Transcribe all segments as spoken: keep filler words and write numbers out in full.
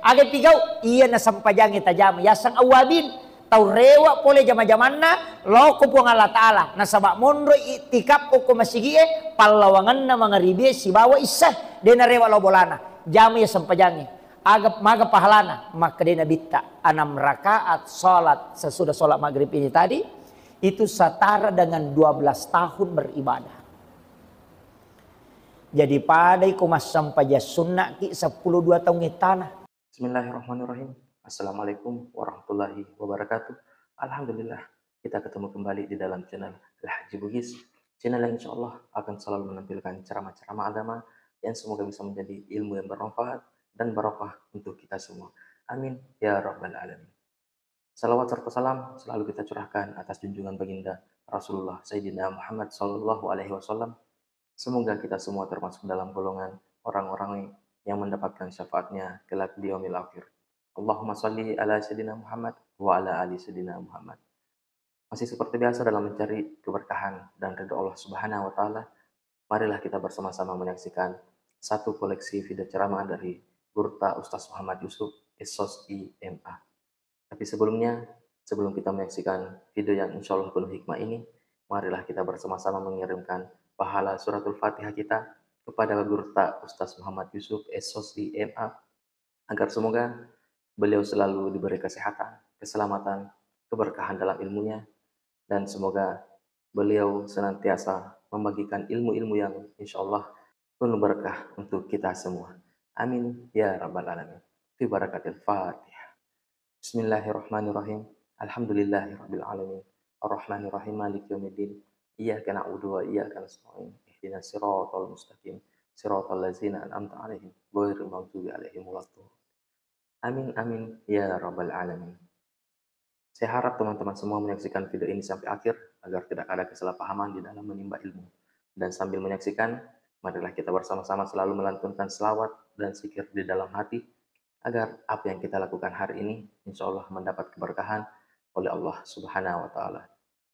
Aga pigau? Iya nasempajangnge tajama, yaseng awwabin. Tau rewa pole jama-jamanna, loko Puang Allah Ta'ala. Nasaba monro iktikaf okko masigi'e, pallawangenna mangaribie sibawa issae, de narewa lao bolana. Jama iya sempajangnge. Aga, maga pahalana? Makkedai Nabitta, enam rakaat salat sesudah salat maghrib ini tadi, itu setara dengan dua belas tahun beribadah. Jadi padai ko massempajang sunnaki seppulo dua taung ettana. Bismillahirrahmanirrahim. Assalamualaikum warahmatullahi wabarakatuh. Alhamdulillah, kita ketemu kembali di dalam channel Al Haji Bugis. Channel yang insya Allah akan selalu menampilkan ceramah-ceramah agama yang semoga bisa menjadi ilmu yang bermanfaat dan barokah untuk kita semua. Amin ya rabbal alamin. Salawat serta salam selalu kita curahkan atas junjungan baginda Rasulullah Sayyidina Muhammad sallallahu alaihi wasallam. Semoga kita semua termasuk dalam golongan orang-orang yang mendapatkan syafaatnya kelak di yaumil akhir. Allahumma salli ala Sayyidina Muhammad wa ala ali Sayyidina Muhammad. Masih seperti biasa dalam mencari keberkahan dan ridho Allah Subhanahu wa Ta'ala, marilah kita bersama-sama menyaksikan satu koleksi video ceramah dari Gurta Ustaz Muhammad Yusuf, S Sos I M A. Tapi sebelumnya, sebelum kita menyaksikan video yang insya Allah penuh hikmah ini, marilah kita bersama-sama mengirimkan pahala suratul Fatihah kita kepada Gurta Ustaz Muhammad Yusuf, S Sos I M A, agar semoga beliau selalu diberi kesehatan, keselamatan, keberkahan dalam ilmunya, dan semoga beliau senantiasa membagikan ilmu-ilmu yang insya Allah penuh berkah untuk kita semua. Amin ya rabbal alamin. Fi barakatil Fatihah. Bismillahirrahmanirrahim. Alhamdulillahi rabbil alamin. Arrahmanirrahim. Maliki yaumiddin. Iyyaka na'budu wa iyyaka nasta'in. Ihdinas siratal mustaqim. Siratal ladzina an'amta 'alaihim ghairil maghdubi 'alaihim waladdallin. Amin, amin ya rabbal alamin. Saya harap teman-teman semua menyaksikan video ini sampai akhir agar tidak ada kesalahpahaman di dalam menimba ilmu. Dan sambil menyaksikan, marilah kita bersama-sama selalu melantunkan selawat dan zikir di dalam hati agar apa yang kita lakukan hari ini insya Allah mendapat keberkahan oleh Allah Subhanahu wa Ta'ala.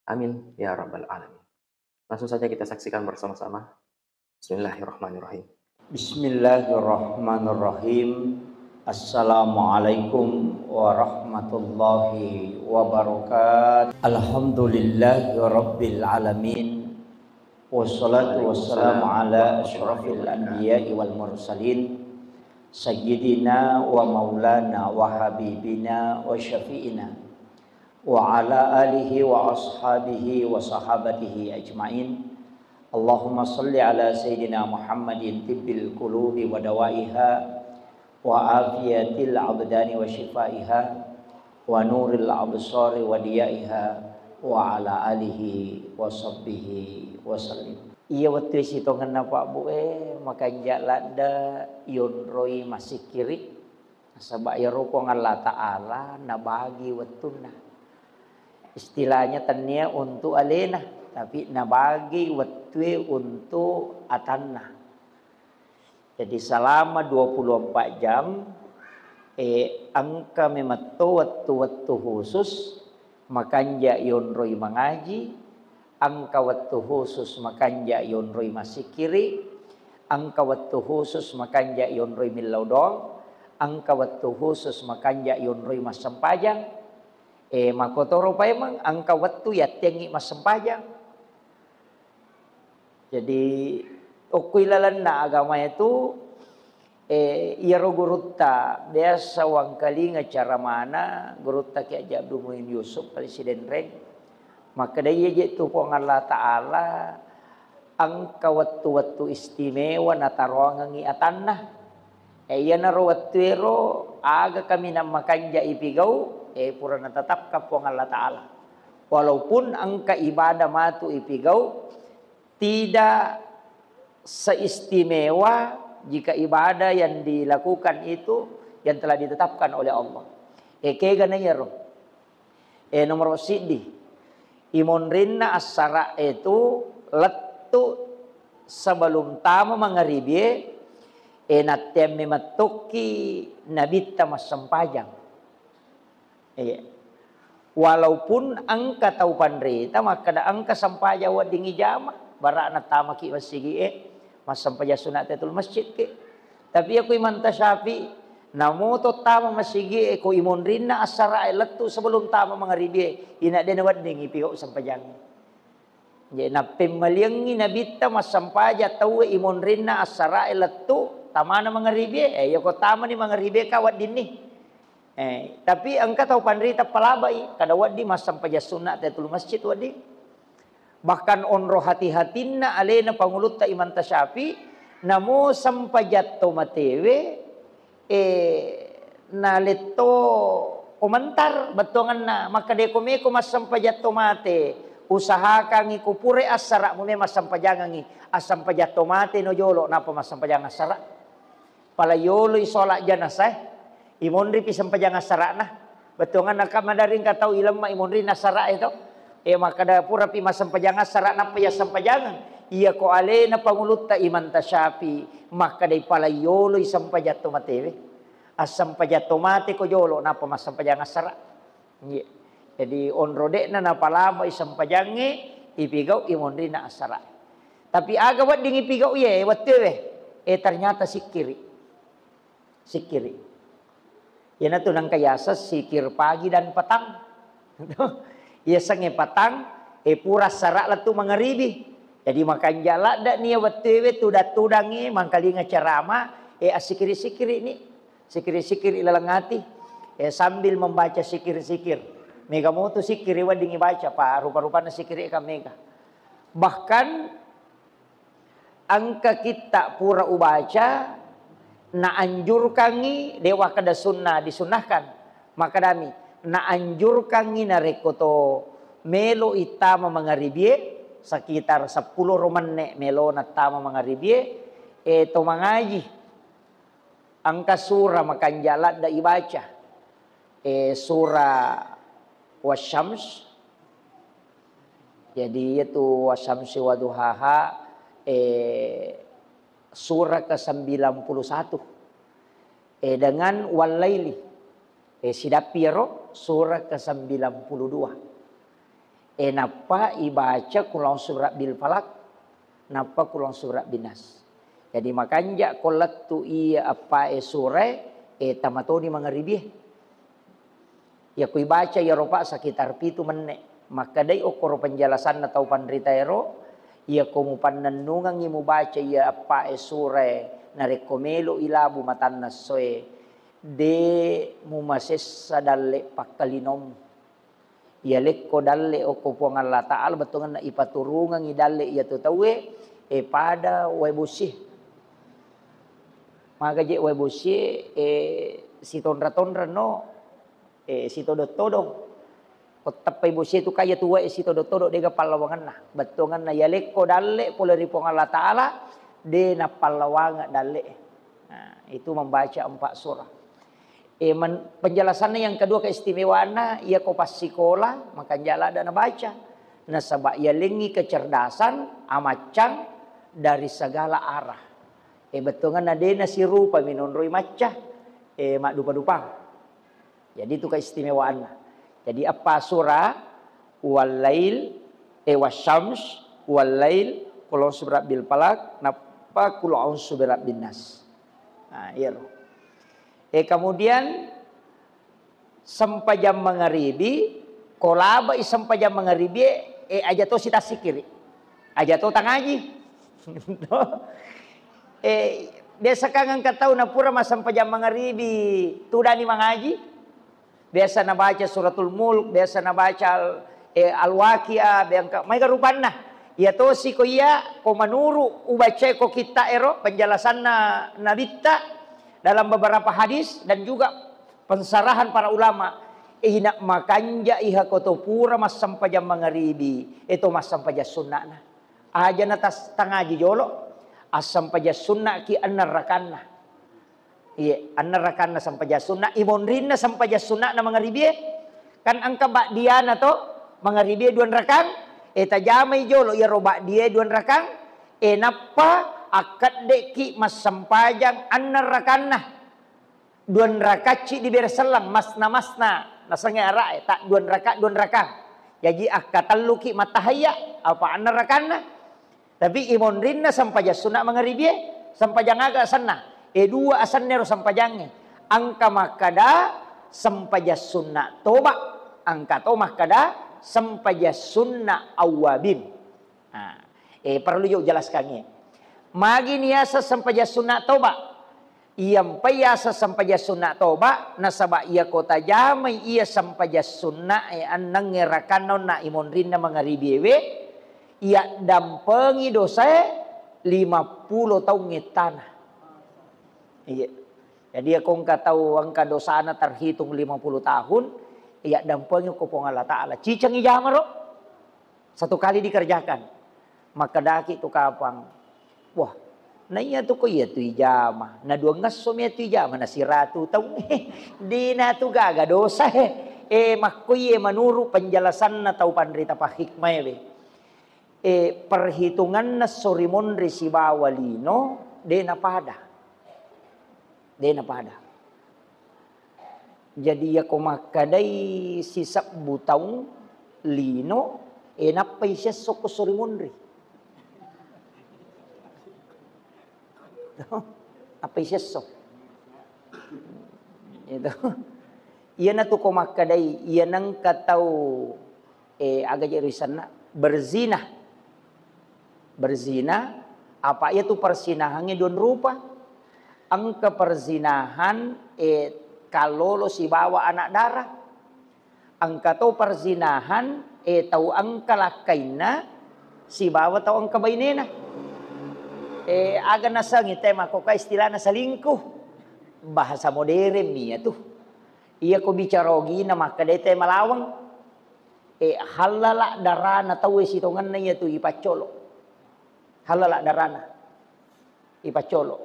Amin ya rabbal alamin. Langsung saja kita saksikan bersama-sama. Bismillahirrahmanirrahim. Bismillahirrahmanirrahim. Assalamualaikum warahmatullahi wabarakatuh. Alhamdulillahi rabbil alamin. Wassalatu wassalamu ala asyrafil anbiya'i wal mursalin. Sayyidina wa maulana wa habibina wa syafi'ina wa ala alihi wa ashabihi wa sahabatihi ajmain. Allahumma salli ala Sayyidina Muhammadin tibbil qulubi wa dawaiha wa afiyatil abdani wa shifaiha wa nuril absari wa diyaiha wa ala alihi wa sahbihi wa sallim. Iya wettu sitongenna Pak Bu e, makanja ladde yonroi massikkiri. Nasaba iyaro Puang Allah Ta'ala nabagi wettunna. Istilahnya tennia untuk alena, tapi nabagi wettue untuk atanna. Jadi selama dua puluh empat jam, eh, engka memetto wettu-wettu khusus makanja yonroi mangaji, engka wettu khusus makanja yonroi massikkiri, engka wettu khusus makanja yonroi millau doang, engka wettu khusus makanja yonroi massempajang. Eh, makkotoro paimeng engka wettu yattengngi massempajang. Jadi, okko ilalenna agama itu, eh, iyaro gurutta biasa wangkalinga caramana, gurutta Kiai Haji Abdul Muin Yusuf, Presiden Reng. Makkeda iya je tu Puang Allah Ta'ala engka wettu-wettu istimewa nataroangengngi atanna. Eh, iyanaro wettuero aga kaminang makanja ipigau, eh, pura natetapkan Puang Allah Ta'ala. Walaupun engka ibadah matu ipigau, tidak seistimewa jika ibadah yang dilakukan itu yang telah ditetapkan oleh Allah. Eh, kega na iyaro. Eh, nomor siddi, imonrinna assara itu lettu sebelum tama mangaribie, eh, nattemme mettokki nabitta massempajang. Iya. Walaupun engka tau panrita makkeda engka sempajang wedding ijama, bara'na tamaki masigi e, massempajang sunat tahiyatul masjid ke. Tapi aku Imam Tasyafi, Namo to tama masigi e ko imonrinna assara e lettu sebelum tama mangaribi e, ina de nawedding ipigau sempajang. Jadi nappemmaliangngi nabitta massempajang tauwe imonrinna assara e lettu tamana mangaribi e, eh, yako tamani mangaribi e ka weddinni. Eh, tapi engka tau panrita palabai, kada wedding massempajang sunna te tulu masjid wedding. Bahkan onro hati-hatinna alena pangulutta Imam Tasyafi, namo sempajang to matewe, eh, naletto komentar bettuanganna, makkeda ko meko massempajang to mate, usahakangi ko pura assara mu me massempajangangi, assempajang to mate no jolo, napa massempajang assara. Pala yoloi sholat janasae, imonripi sempajang assara'na. Bettuanganna ka madari engka tau ilemma imonrinna assara'e to. E, makkeda purapi massempajang assara nappa iya sempajangeng. Iya ko alena pangulutta Imam Tasyafi, makkedai pala yoloi sempajang to matewe. Assempajang to mate ko jolo nappa massempajang assara. Iya. Jadi onro de'na napalabai sempajangnge, ipigau imonrinna assara. Tapi aga wedding ipigau iye wettuewe? Eh, ternyata sikkiri. Sikkiri. Iyanatu nangka yaseng sikir pagi dan petang. Yasengnge petang, eh, pura assara lettu mangaribi. Jadi makanja ladde nia wettuewe tudang-tudangngi mangkalinga ceramah, eh, assikiri-sikiri ni. Sikiri-sikiri laleng ati, eh, sambil membaca sikir-sikir. Mega motu sikiri wedding ibaca, pa rupa-rupanna sikiri ka mega. Bahkan engka kitta pura ubaca, naanjurkangngi, dewa kada sunnah, disunnahkan. Makkedami, naanjurkangngi narekko to melo ittama mangaribie, sekitar seppulo ro menne melona tama mangaribie, eh, to mangaji. Engka sura makanja ladde ibaca. Eh, sura Wasyams. Jadi, iyatu Wasyamsi waduhaha, eh, sura kesembilan puluh satu. Eh, dengan Wallaili. Eh, sidappi iyaro sura kesembilan puluh dua. Eh, nappa ibaca Qul a'udzu birabbil falaq, nappa Qul a'udzu birabbin nas. Jadi makanja ko lettu iya eppae surae, eh, tamatoni mangaribie. Iyako ibaca iyaro pa sekitar pitu menne. Makkedai okkoro penjelasanna tau panritaero, iyako mupannennungengngi mubaca iya eppae surae, narekko melo ilabu matanna essoe, de mumasessa dalle pakkalinommu. Iyalekko dalle okko Puang Allah Ta'ala, bettuangenna ipaturungengngi dalle iyatu tauwe, eh, pada wae bosie. Maga je wae bosie, eh, sitonra-tonra no, eh, sitodong-todong. Ko teppai bosie tu kaya tu wae sitodong-todong, dega pallawangenna. Bettuangenna iyalekko dalle pole ri Puang Allah Ta'ala, de nappallawangeng dalle. Nah, itu membaca empat surah. Eh, men-, penjelasannya yang kedua, keistimewaanna, iya ko passikola, makanja ladde nabaca. Nasaba yalengngi kecerdasan, amaccang dari segala arah. Eh, bettuanganna de nasirupa minonroi macca, eh, maddupa-dupang. Jadi itu keistimewaanna. Jadi eppa sura, wallail, eh, wasyams, wallail, qul a'udzu birabbil falaq, nappa qul a'udzu birabbin nas. Nah, iyaro. Eh, kemudian sempajang mangaribi, ko labai sempajang mangaribi, eh, aja to sitassikiri. Aja to tangaji. Eh, biasa kan engka tau napura massempajang mangaribi, tudani mangaji. Biasa nabaca Suratul Mulk, biasa nabaca Al-, eh, Al-Waqiah, biangka-, maega rupanna. Iya tosi ko iya, ko manuru ubacae ko kitta ero, penjelasanna Nabitta dalam beberapa hadis dan juga pensarahan para ulama, eh, ina makanja iha ko to pura massempajang mangaribi, eh, to massempajang sunna'na. Aja na tas-, tangaji jolo, assempajang sunna'ki enneng rakanna. Iya, enneng rakanna sempajang sunna, imonrinna sempajang sunna'na mangaribie. Kan engka ba'diana to, mangaribie dua rakang, eh, tajamai jolo iyaro ba'die dua rakang, eh, nappa akkeddeki massempajang enneng rakanna. Dua rakacci dibere selleng, masna-masna, nasengnge ara'e, ta dua raka, dua rakang. Jaji akkatelluki mattahayya, apa enneng rakanna. Tapi imonrinna sempajang sunna mangaribie, sempajang aga asenna? Eh, dua asenna ero sempajangnge. Engka makkeda sempajang sunna toba, engka to makkeda sempajang sunna awwabin. Nah, eh, perlu jo jelaskangngi. Magi niaseng sempajang sunna toba? Iyampai yaseng sempajang sunna toba, nasaba iyako tajamai iya sempajang sunna e ennengnge rakanna onna imonrinna mangaribiewe, iyaddampengi dosae lima pulo taung ettana. Iya. Jadi, iyako engka tau engka dosana terhitung lima puluh tahun, iyaddampengi ko Puang Allah Ta'ala. Cicengi jamaro, satu kali dikerjakan. Makkedaki tu kapang, "Wah, naiya tu ko iya tu ijama, na duangngesso mi tu ijama, na siratu taung." Dina tu gaga dosa, eh. Eh, makko iye menurut penjelasanna tau panrita pahikmae we. Eh, perhitunganna esso ri monri sibawa lino, de napada. De napada. Jadi, iyako makkedai sisebbu taung lino, eh, nappai siesso ko esso ri monri. Nappai siesso. Itu. Iyanatu ko makkedai, iya nengka tau, eh, aga je risenna, berzina. Berzina, apa iyatu perzinahangnge duang rupa. Engka perzinahan, eh, kallolo sibawa anak dara. Engka to perzinahan, eh, tau engka lakkainna sibawa tau engka bainena. Eh, aga nasengi te makkokka istilahna selingkuh. Bahasa modern mi iyatu. Iyako bicara ogina makkeda te malaweng. Eh, hallala darana tauwe sitongenna iyatu ipaccolo. Hallala darana ipaccolo.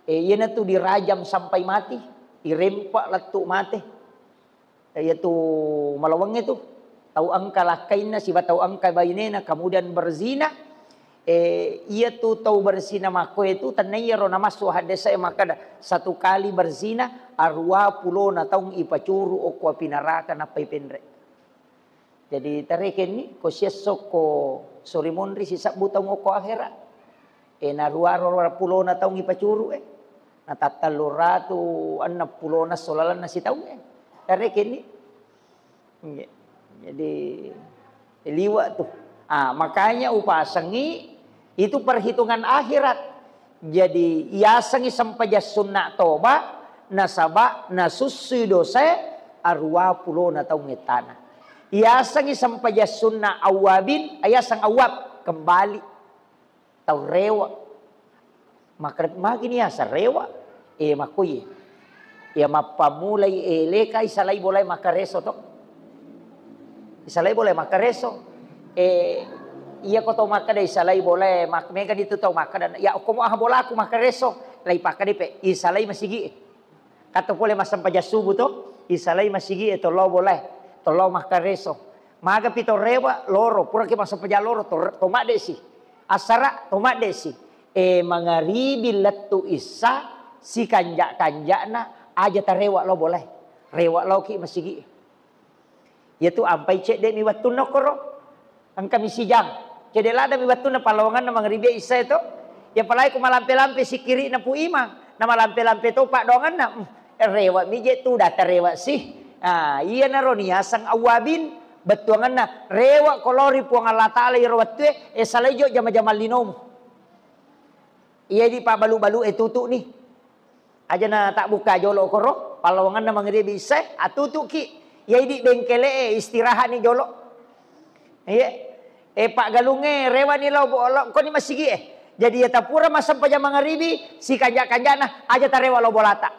Eh, iyanatu dirajam sampai mati, irempa lettu mate. Eh, iyatu malawengnge tu, tau engka lakkainna siba tau engka bainena, kemudian berzina. Eh, iyatu tau berzina makkoe tu, tennaiyaro namassu haddese makkeda, satu kali berzina, arua pulona taung ipacuru okko api neraka nappai penre. Jadi, tarekenni, ko siesso ko sori monri sisebbu taung okko akhera. Eh, naruaro pulona taung ipacuru, eh. Natattellu ratu enneng pulona solalanna sitaung, eh. Tarekenni. Nggih. Jadi, liwa tu. Ah, makanya upasengi itu perhitungan akhirat. Jadi, yasengi sempajang sunna toba, nasaba nasussui dosae arua pulona taung ettana. Yasengi sempajang sunna awwabin, ayaseng awwab, kembali. Tau rewa. Maka, magini yaseng rewa? Eh, makkuye. Iya mappamulai eleka isalai bolae makkareso to. Isalai bolae makkareso. Eh, iya ko to makkeda isalai bolae mak-, mega ditu tau makkeda, "Ya, okko mo aha bolaku makkareso." Lai pakkeda pe, isalai masigi e. Kato pole massempajang subuh to, isalai masigi e, tollo bolae, tollo makkareso. Magapi to rewa loro, puraki massempajang loro to, to madde si. Assara to madde si. Eh, mangaribi lettu issa, sikanja-kanjana, aja tarewa lao bolae. Rewa laoki masigi e. Iyatu ampai cedde mi wettunna okkoro. Engka mi sijang. Cedde ladda mi wettunna pallawanganna mangaribi issae to. Ya palai ko malampe-lampe sikkiri'na Pu Imang, na malampe-lampe to paddoanganna. Hmm, rewa mi je tu, data rewa si. Ah, iyanaro ni yaseng awwabin, bettuanganna rewa ko lao ri Puang Allah Taala iyaro wettue, eh, salai jo jama-jamang linomu. Iya di pabbalu-balu e tutu ni. Aja na tabbukka jolo koro, pallawanganna mangaribi issae, atutuki. Iya idi bengkele e, istirahat ni jolo. Iya. E, paggalunge, rewani lao bo-, lao koni masigi e. Jadi iya tapura massempajang mangaribi, sikanja-kanjana, aja tarewa lao bolata.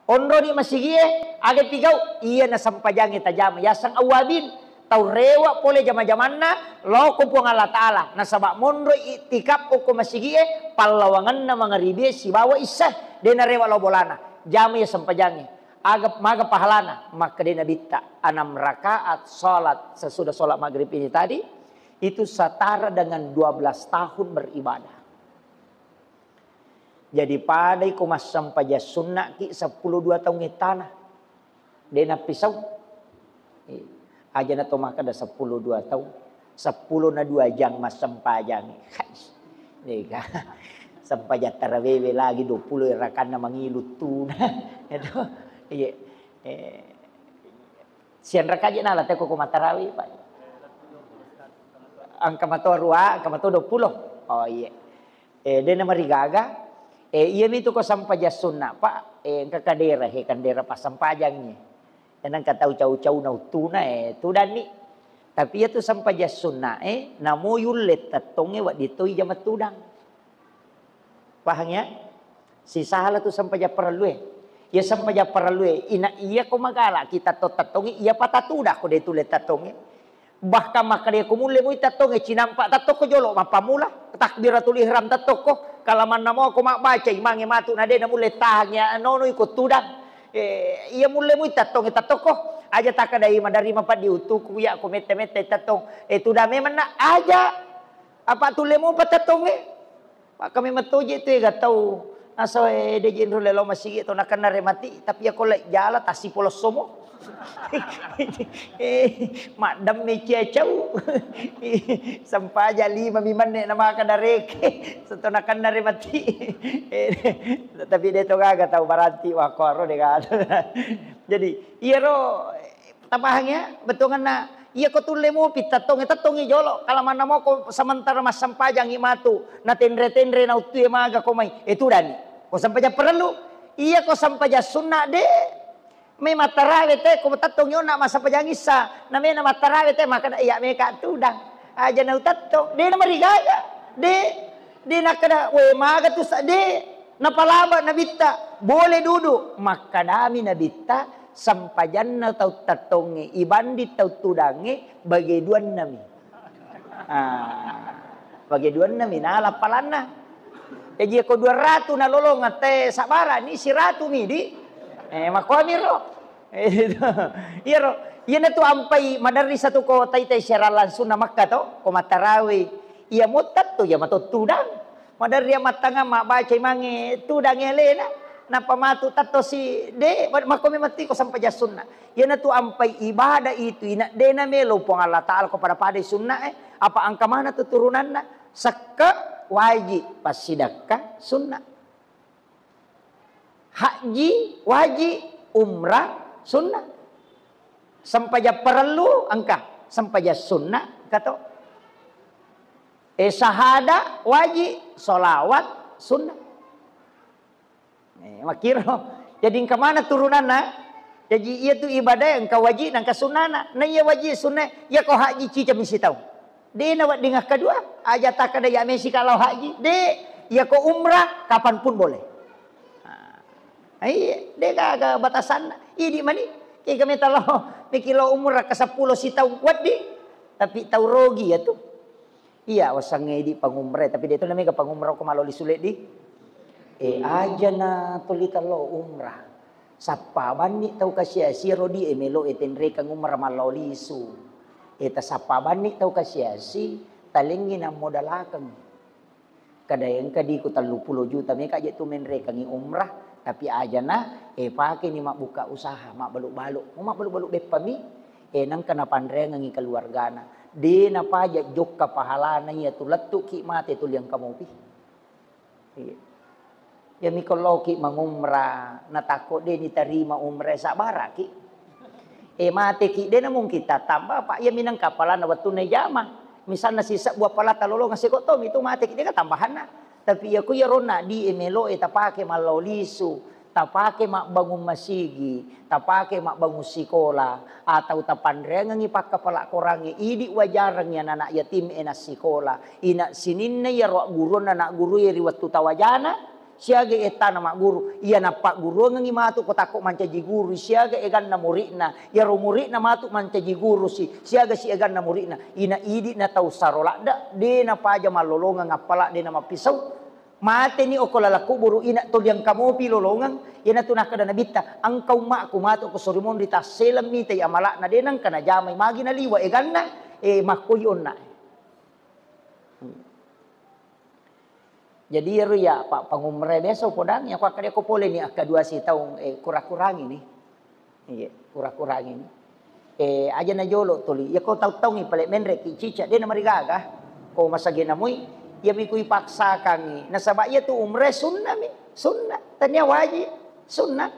Onroni masigi e, aga pigau? Iya nasempajangi tajama. Yaseng awwabin. Tau rewa pole jama-jamanna, lao ko Puang Allah Taala. Nasaba monro iktikaf okko masigi e, pallawanganna mangaribi e sibawa issae, de narewa lao bolana. Jama iya sempajangnge. Aga, maga pahalana? Makkeda Nabitta, enam rakaat salat sesudah salat maghrib ini tadi, itu setara dengan dua belas tahun beribadah. Jadi padai ko massempajang sunnaki seppulo dua taung ettana. De nappisau. Eh, aja na to makkeda seppulo dua taung. Seppulo na dua jang massempajang. Hai. Dega. Sempajang tarawewe lagi dua puluh rakanna mangilu tuna. Itu. Iya. Eh, siang rakaji nala teko ko matarawe, Pak. Angka matoa rua, angka matoa dua puluh. Oh, iya. Eh, de namarigaga. Eh, iya mitu ko sempajang sunna, Pak. Eh, engka kadera, he, kandera passempajangngi. Eh, nangka tau cau-cau na uttuna, eh, tudanni. Tapi iya tu sempajang sunna, eh, namo yulle tettongnge wedding toi jama tudang. Pahang ya? Sisahala tu sempajang parellue. Iya sempajang parellue, ina iya ko magala kita to tettongnge, iya pata tudang ko de tulle tettongnge. Bahkan makkeda ko mulle mui tettongnge, cinampa tettokko jolo mappammula, takbiratul ihram tettokko, kalamanna moko mabbaca imangnge matu na de namulle tahang ya nono iko tudang. Eh, iya mulle mui tettongnge tettokko, aja takkedai maderri mapaddi utuku ya ko mette-mette tettong. Eh, tudang memanna aja. Apa tulle mopa tettongnge? Makkami mettoje tu ega tau. Nasae de jenro lelo masigi to nakenna re mati, tapi ya ko le jala tasipolossomo. Eh, maddemme cia cau. Sempaja lima mi menne na maka dareke. Seto nakenna re mati. Eh, tapi de to gaga tau baranti wako aro de gaga. Jadi, iyaro Tapahang ya, bettuanganna. Iya ko tulle mopi tettongnge, tettongngi jolo. Kalamanna moko sementara massempajangngi matu, natenre-tenre nauttue maga ko mai. Eh, tudani. Ko sempajang parellu. Iya ko sempajang sunna de. Mai mattarawe te ko tettongngi onna massempajangngi issa. Namena mattarawe te maka iya meka tudang. Aja nau tettong. De namarigaga. De. De nakkeda, "We, maga tu sa-," de. Napalaba Nabitta, "Boleh duduk." Makkedami Nabitta, "Sempajanna tau tettongnge, ibanding tau tudangnge, bage duannami." Ah, bage duannami, nala palanna. Jaji ko dua ratu nalolongeng te sabbarani, siratu midi. Eh, makkuamiro. Eh, itu. Iyaro, iyanatu ampai maderri satu ko taitai siaran langsung na Makkah to, ko mattarawe. Iya mo tetto, iya mato tudang. Maderri mattangang mabbaca imangnge tudang alena, nappa matu tetto si de, makko memang tiko sempajang sunna. Iyanatu ampai ibadah itu ina de namelo Puang Allah Taala ko pada-pada sunna e, apa angka mana tu turunanna? Sekke wajib, passidakka sunna. Haji wajib, umrah sunnah. Sempajang parellu engka, sempajang sunnah engka to. Eh, sahada wajib, solawat sunnah. Eh, makkiro. Jadi engka mana turunanna? Jadi iya tu ibadah engka wajib, engka sunnahna. Nah iya wajib sunnah, iya ko haji cicami sitau. De nawedding akkadua, aja takkeda iya mesika lao haji. De, iya ko umrah kapan pun boleh. Ah, iya, de gaga batasanna. Idi mani, kega meta lao, meki lao umrah ke seppulo sitaung wedding. Tapi tau rogi ya tu. Iya, wasangnge idi pangumrah, tapi de tu namega pangumrah ko malo lisu leddi. Eh, aja na tuli talo umrah. Sappa banni tau kasiasi ro di e melo e tenrekeng umrah mallao lisu. E tasappa banni tau kasiasi, talengngi nammodalakeng. Kada engka di ku tellu pulo juta meka je tu menrekengi umrah, tapi ajana e pakeni mabbuka usaha, mabbalu-balu. Mu mabbalu-balu beppami, e nengka napanreangengi keluargana. De napaja jokka pahalana iya tu lettuki mate tu liang kamopi. Iya. Iya miko loki mangumrah, natakko de nitarima umrah, sabaraki. Eh, mateki, de namungkin tattamba, Pak. Iya minang kapalana wettunna ijama. Misalna sisebbu appala talolongang seko to, mitu mateki, de ka tambahanna. Tapi iya ku iya ronna di e melo e tapake mallao lisu, tapake mabbangung masigi, tapake mabbangung sikola, atau tapanreangengi pakkapala korangnge, idi wajarengngi anak-anak yatim e nassikola. Ina sininna iyaro agguruanna anak guru e ri wettu tawajana, siaga ettana magguru, iya nappagguruangengngi matu ko takko mancaji guru, siaga eganna muridna, iyaro muridna matu mancaji guru si, siaga si eganna muridna, ina idi na tau saro ladde, de napaja mallolongeng appala de namappisau. Mateni okko laleng kuburu ina to liang kamopi lolongeng, iyanatu nakkeda Nabitta, engka ummakku matu ko sorimonri tasseleng mitai amalakna de nengka najamai magi naliwa eganna, eh, makkoi onna. Jadi iyaro iya pa-, pangumrah biasa upodang, iya ko akkadeko pole ni akkadua sitaung, eh, kura-kurangi ni. Iya, kura-kurangi ni. Eh, aja na jolo tuli. Iya ko tau-taungi pale menre ki cica, de namarigaga. Ko masagena mui, Iyami ku ipaksakangngi. Nasaba iyatu umrah sunnah mi, sunnah. Tania wajib, sunnah.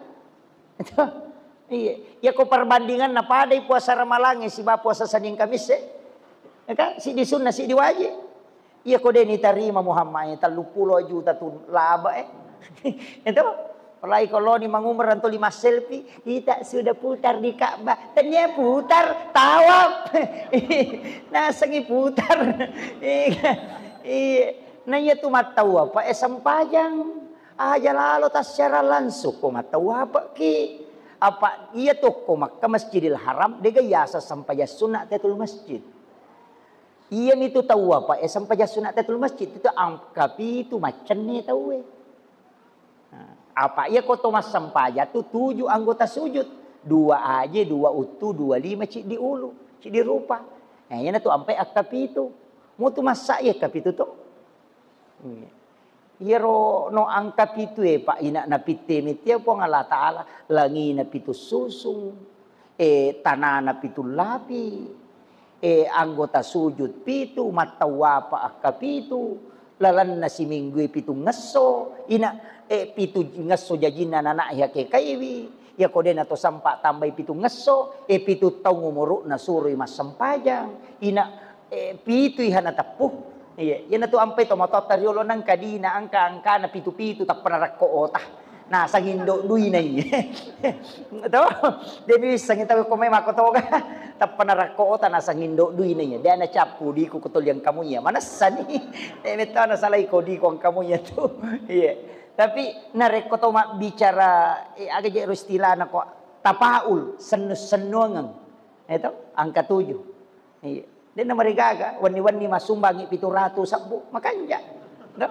Iya, iya ko perbandinganna padai puasa Ramalangnge siba puasa Senin Kamis e. Ya kan? Siddi sunnah, siddi wajib. Iya ko de nitarima Muhammad e, telluppulo juta tu laba e. Itu. Apalagi kalau ni mangumrah anto lima selfie, kita sudah putar di Ka'bah. Tania putar, tawaf. Nasengi putar. Iya. Iya. Na iya tu mattawaf e sempajang. Aja lalo tassiara langsung ko mattawaf ki. Apa iya tu ko Makkah Masjidil Haram, dega yasa sempajang sunat tahiyatul masjid. Iya mitu tawaf e sempajang sunat tahiyatul masjid, itu angka pitu maccenne tauwe. Nah, apa iya ko to massempajang tu tuju anggota sujud, dua aje, dua uttu, dua lima, ciddi ulu, ciddi rupa. Nah, iyana tu ampai angka pitu. Mutu massa iya angka pitu tu. Iya. Iyaro no angka pitu e, Pak, ina napitte metia Puang Allah Ta'ala, langina pitu susung, e, tanana pitu lapi, e, anggota sujud pitu, mattawapa akka pitu, lalenna siminggu e pitu ngesso, ina, e, pitu ngesso jajinna nana iya ke kaiwi, iya ko dena to sampa tambai pitu ngesso, e, pitu taung umuru'na suroi massempajang, ina, e, pitu iha nateppu. Iya, iyana tu ampai to matotta riolo nangka dina angka-angkana pitu-pitu tappa narakko ota. Nasang indo duina iya. To? De mi wissengi tau ko mai makko toga. Tappa narakko ota nasang indo duina iya. De na cappu diku ko toliang kamu iya. Manessani. E, metta nasalai ko diku angkamu iya tu. Iya. Tapi narekko to mabbicara, e, aga je ro istilahna ko tapaul, sennu-sennuangeng. E to, angka tujuh. Iya. Dena marigaga, wenni-wenni massumbangi pitu ratu sebbu, makanja. Do?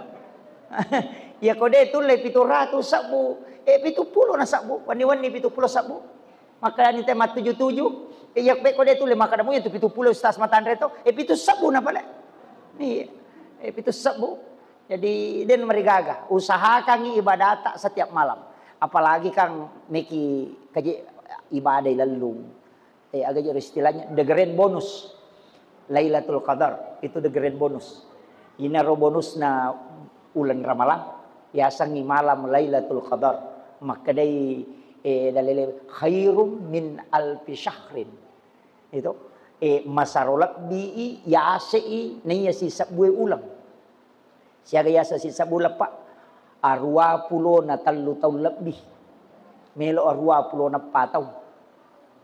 Iya ko de tulle pitu ratu sebbu, e, pitu pulo na sebbu, wenni-wenni pitu pulo sebbu. Makanya te mattuju-tuju, e, iya ko de tulle, maka damu itu pitu pulo ustaz matanre to, e, pitu sebbu na pale. Iya. E, pitu sebbu. Jadi, den marigaga, usahakangi ibadata setiap malam. Apalagi kang meki kaji ibadah lellung. E, aga jero istilahnya, the grand bonus. Lailatul Qadar, itu the grand bonus. Inaro bonusna uleng Ramalang, yasengngi malam Lailatul Qadar. Makkedai, e, dalele, "Khairum min alfi syahrin." Itu, e, masaro lebbi i, yase i, naiya sisebbue uleng. Siaga yaseng sisebbu leppa? Aruwa pulo na tellu taung lebbi. Melo aruwa pulo na eppa taung.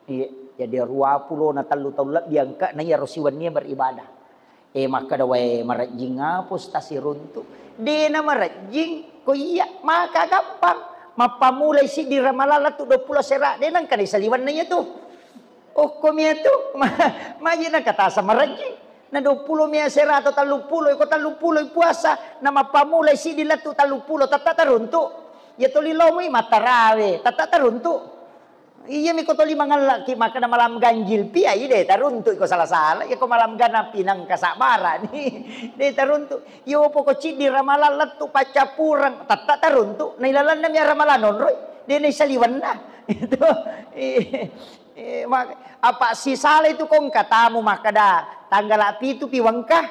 Iya, jadi aruwa pulo na tellu taung lebbi engka na iyaro siwennia beribadah. E, makkeda, "Wae, marejjing apa Ustaz siruntu?" Dena marejjing, ko iya, maka gampang. Mappamulai siddi Ramalang lettu dua pulo sera, dena engka na isaliwenna iya tu. Okko miatu, ma-, maji na katasa marejjing. Na dua pulo mia sera atau tellu pulo, iko tellu pulo puasa, na mappamulai siddi lettu tellu pulo, tetta taruntu. Iya toli lomui mattarawe, tetta taruntu. Iya miko toli mangallaki makkeda malam ganjil pia, iya de taruntu iko sala-sala, iko malam ganappi nangka sabbarani. De taruntu. Iyo poko ciddi Ramalang lettu paccappureng, tetta taruntu. Nailalenna mia Ramalang nonroi, de naisaliwenna. Itu. Eh, ma-, apa sisala itu ko engka tamu makkeda tanggala pitu pi wengka,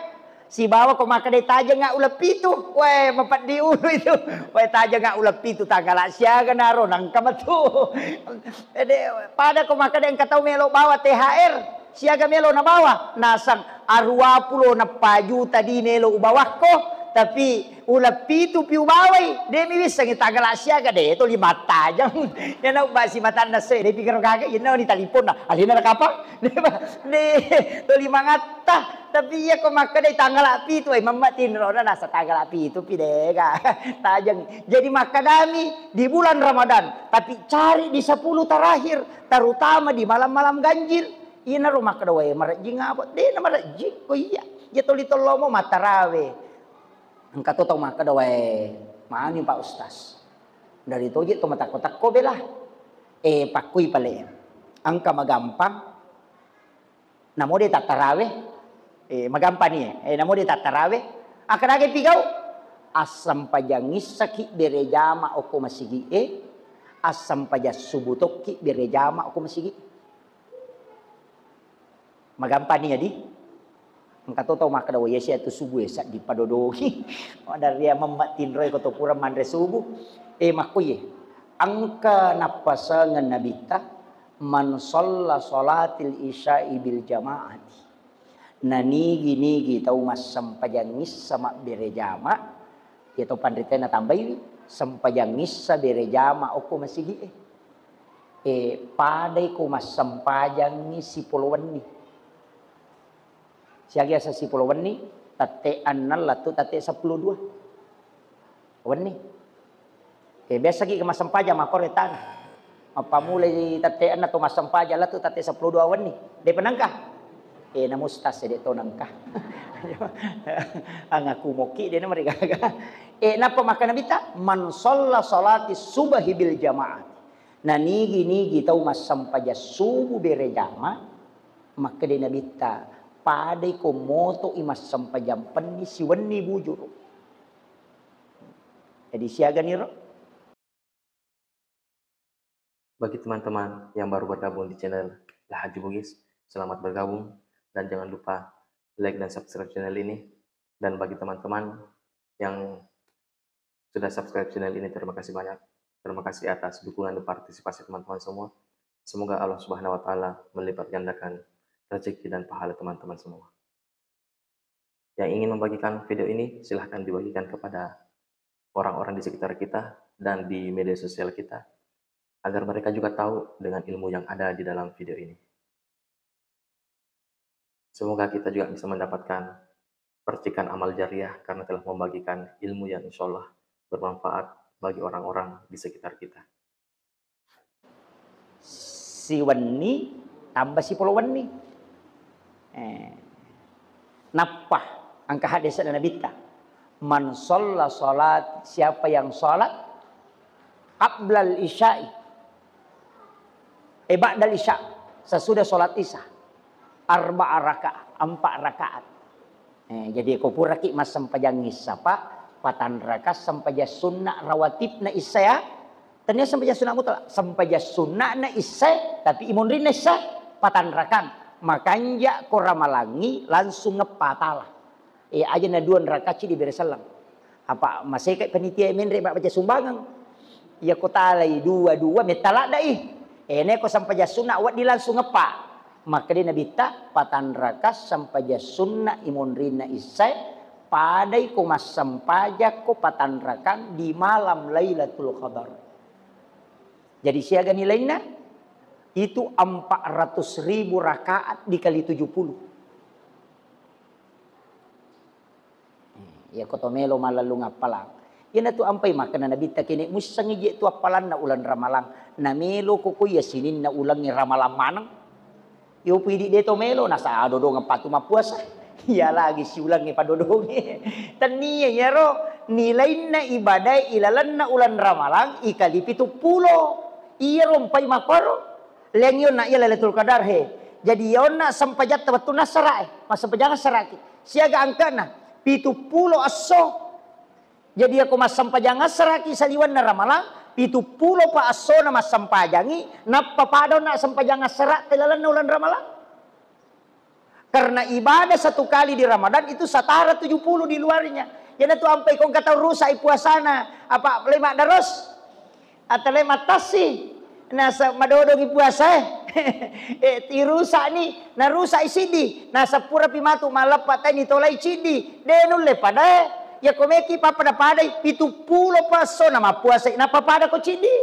sibawa ko makkeda tajengnga uleng pitu, wae mapeddi ulu itu, wae tajengnga uleng pitu tanggala siaga naro nangka metu. Ede, pada ko makkeda engka tau melo bawa T H R, siaga melo nabawa, nasang aruwa pulo neppa juta di melo ubawakko, tapi uleng pitu pi ubawai, de mi wissengi tanggala siaga, de toli mattajeng. Iyana ubba simatanna se, de pikir gaga, iyana ni taliponna, alena nakapang. De ba, de toli mangatta. Tapi iya ko makkedai tanggala pitu, ai mamma tinrona nasa tanggala pitu pi dega. Tajeng. Jadi makkedami di bulan Ramadan, tapi cari di sepuluh terakhir, terutama di malam-malam ganjil. Iyanaro makkeda, "Wae, marejjing apa?" De na marejjing, ko iya. Iya toli tollomo mattarawe. Engka to tau makkeda, "Wae, mami Pak Ustaz. Dari toje to matakko-takko bela." Eh, pakkui pale. Engka magampang. Namo de tattarawe. Eh, magampang ni, eh, namo de tattarawe. Akkadage pigau? Assampajangissaki bere jama okko masigi e. Assampajang subu tokki bere jama okko masigi. Magampang ni, adi? Engka to tau makkeda, "Wah, iya sia tu subuh e seddi padodongi." Maderri memma tinroi ko to pura manre subuh. Eh, makko iye. Engka nappasengeng Nabitta, "Man shalla shalatil isya'i bil jama'ati." Nanigi-nigi tau massempajang issa mabbere jama, iya to panritena tambaiwi, sempajang issa bere jama okko masigi e. Eh, padai ko massempajangi sipolo wenni. Siaga asa sipolo wenni, tette enneng lettu tette seppulo dua wenni. Eh, biasa ki massempajang makkoro tana. Mappamulai tette enneng to massempajang lettu tette seppulo dua wenni. De' pa nengka. Eh, namustas de' to nengka. Angaku moki de' namarigaga. Eh, nappa makkeda Nabitta, "Man shalla shalati subhi bil jama'ah." Nanigi-nigi tau massempajang subuh bere jama, makkeda Nabitta, padai ko moto'i massempajang penni siwenni bujuru. Jadi siaganiro. Bagi teman-teman yang baru bergabung di channel Lahaju Bugis, selamat bergabung dan jangan lupa like dan subscribe channel ini. Dan bagi teman-teman yang sudah subscribe channel ini, terima kasih banyak. Terima kasih atas dukungan dan partisipasi teman-teman semua. Semoga Allah Subhanahu wa Ta'ala melipat gandakan rezeki dan pahala teman-teman semua. Yang ingin membagikan video ini, silahkan dibagikan kepada orang-orang di sekitar kita dan di media sosial kita, agar mereka juga tahu dengan ilmu yang ada di dalam video ini. Semoga kita juga bisa mendapatkan percikan amal jariah karena telah membagikan ilmu yang insya Allah bermanfaat bagi orang-orang di sekitar kita. Siwenni tambah sipolo wenni. Eh. Nappa engka hadis dari Nabitta, "Man shalla shalat," siapa yang salat qablal isya'i, eh, ba'dal isya, sesudah salat isya, arba'a rakaat, empat rakaat. Eh, jadi ko puraki massempajang issa, Pak, patang rakaat sempajang sunna rawatibna issa ya. Tania sempajang sunna mutlak, sempajang sunnana issa, tapi imonrinna issa patang rakaat. Makanja ko ramalangi langsung ngeppa tala. Eh, aja na dua rakaat ci dibere sellang. Apa maseka panitia menre baca sumbangan. Iya ko talai dua-dua metta ladda i. Eh, ne ko sempajang sunna wedding langsung ngeppa. Makkeda Nabitta, "Patang rakaat sempajang sunna imonrinna issae, padai ko massempajakko patang rakaat di malam Lailatul Qadar." Jadi siaga nilainna? Itu empat ratus ribu rakaat dikali tujuh puluh. Iya ko to melo malellung appalang. Iyanatu ampai makkeda Nabitta, kene muissengngi je tu appalanna uleng Ramalang. Na melo ko ko iya sininna ulengnge Ramalang maneng. Yo pidi de to melo nasa adodongeng patu mappuasa. Iya lagi siulengnge padodonge. Tennia iyaro nilainna ibadae ilalenna uleng Ramalang ikali pitu pulo. Iyaro mpai makkoro. Leng yonna iya Lailatul Qadar he. Jadi yonna sempajatta wettunna assarae, massempajang assaraki. Siaga angkana pitu pulo esso. Jadi yako massempajang assaraki saliwenna Ramalang, pitu pulo pa essona massempajangi, nappa pada onna sempajang assara ilalenna uleng Ramalang. Karena ibadah satu kali di Ramadan itu setara tujuh puluh di luarnya. Iyanatu ampai ko engka tau rusak i puasana, apa le maddaros? Atau le mattassi? Nasa madodongi puasae. Eh, irusakni, narusak i siddi. Nasa purapi matu malleppa tai nitolai ciddi. De nulle padae. Yako meki pappada-padai pitu pulo pa essona mappuasai, nappa pada ko ciddi.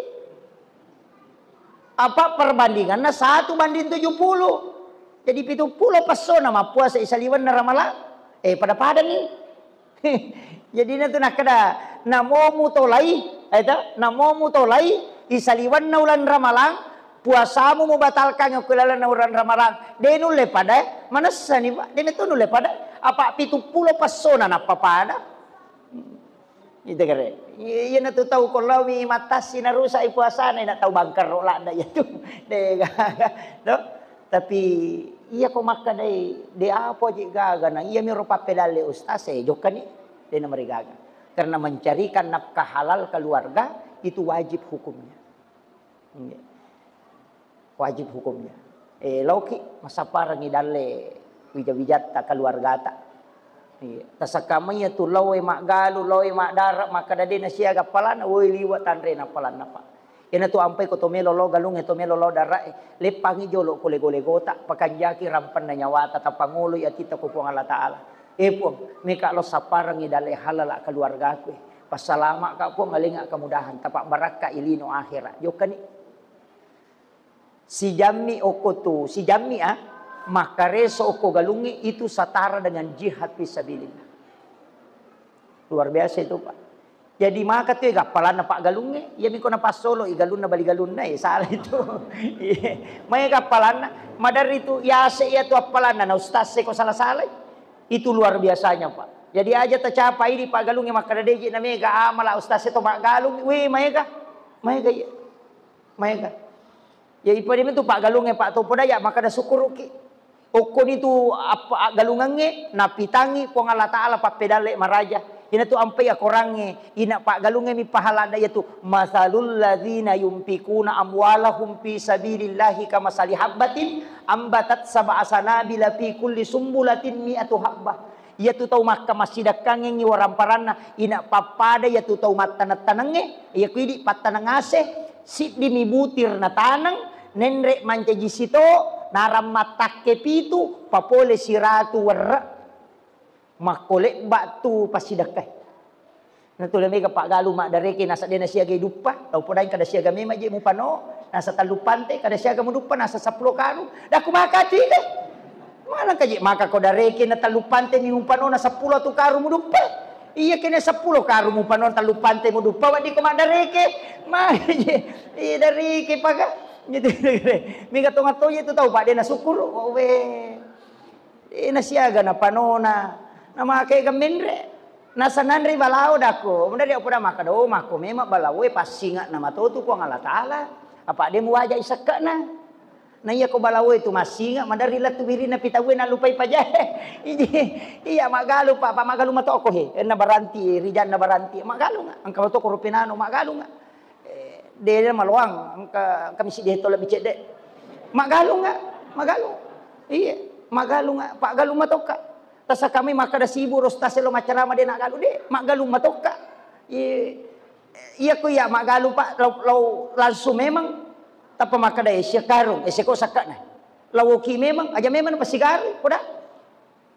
Apa perbandinganna satu banding tujuh puluh. Jadi pitu pulo pa essona mappuasa isaliwenna Ramalang. Eh, pada-pada ni. Jadi natu nakkeda, namomu tolai, eta, namomu tolai isaliwenna uleng Ramalang, puasamu mubatalkan ko ilalenna uleng Ramalang. De nulle pada, manessani, Pak. De natu nulle pada. Apa pitu pulo pa essona nappa pada. Ita kare. Iya, iyanatu tau ko laomi mattassi narusak i puasana, ina tau bangkerro ladda iyatu. De gaga. No? Tapi iya ko makkedai, de apa je gaga na. Iyami ro pappedalle ustaz, eh, jokkani. De namarigaga. Karena mencarikan nafkah halal keluarga itu wajib hukumnya. Iya. Wajib hukumnya. Eh, laoki massapparengngi dalle wija-wijatta keluargata. Iya. Tasakkamai iya tu laoe maggalu, laoe maddara, makkada de nasiaga appalanna, woi liwa tanrena appalanna, Pak. Iyanatu ampai ko to melo lao galungnge, to melo lao darae, leppangi jolo ko lego-legota, pakanjaki rampenna nyawata, tapangoloi atitta ko Puang Allah Taala. Eh Puang, meka lo sapparengngi dalle halala keluargaku. Passalamaka Puang, alenga kemudahan, tapabbarakkai lino akhera. Jokkani. Sijammi okko tu, sijammi, ah, makkareso okko galungnge itu setara dengan jihad fisabilillah. Luar biasa itu, Pak. Jadi maka tu, eh, gappalanna Pak galungnge, iya miko napassolo i galunna bali galunna, eh, salah itu. Iya. Mai gappalanna, maderri tu yase iya tu appalanna na ustaz e ko salah-salah. Itu luar biasanya, Pak. Jadi aja tacapai di Pak galungnge makkada deje na mega amala ustaz e to maggalung, weh, maega. Maega iya. Maega. Ya, ipadami tu paggalungnge, Pak, to poda ya makkada sukkuruki. Okkoni tu apa aggalungengnge, napitangi Puang Allah Taala pappedalle maraja. Ina tu ampai akorangnge, ina paggalungnge mi pahalada, yatu, "Masalul ladzina yunfikuna amwalahum fi sabilillahi kamasali habbatin ambatat sab'a sanabila fi kulli sumbulatin mi'atu habbah." Iyatu tau makka massidakkangengngi waramparanna, ina pappada iyatu tau mattaneng-tanengnge, iyaku idi pattaneng ase, siddimi butir nataneng, nenre mancaji sito, narang mattakke pitu, papole siratu werre. Makkolebba tu passidakkai. Natula mega paggalung maddareke, nasa de nasiaga duppa, tau podang kada siaga memang je mupano, nasa tallu pante, kada siaga muduppa, nasa seppulo karung. Daku maka tu ide. Mana kaji maka ko dareke na tallu pante mi mupano na seppulo tu karung muduppa. Iya kene seppulo karung mupano tallu pante muduppa, waddi ko maddareke. Maka je, iya dareke paga. Gitu. Mega tonga toje tu tau, Pak, de na syukur. Oh, weh. Eh, nasiaga napanona, namake gemmenre. Nasa nanre balao dako, mendari apa da maka do, mako memang balaoe passinga nama to tu Puang Allah Taala. Apa de muwaja isakkana. Na iya ko balaoe tu massinga, madari lettu wirinna pitawe nalupai pajae. Iji, iya magalu, Pak, Pak, magalu matoko he. Enna baranti, rijanna baranti, magalu nga. Engka matoko rupenano, magalu nga. Eh, de maloang, engka, engka misi de to lebbi cedde. Magalunga, magalung. Iya, magalunga, paggalung matokka. Tasakami makkada sibuk ro stase lo maccarama de nagalu de, magalung matokka. Iya, iya ko iya magalu, Pak, lau, lau langsung memang. Tappa makkada ese karung, ese ko sakkana. Lauki memang, aja memang pasigaru, poda.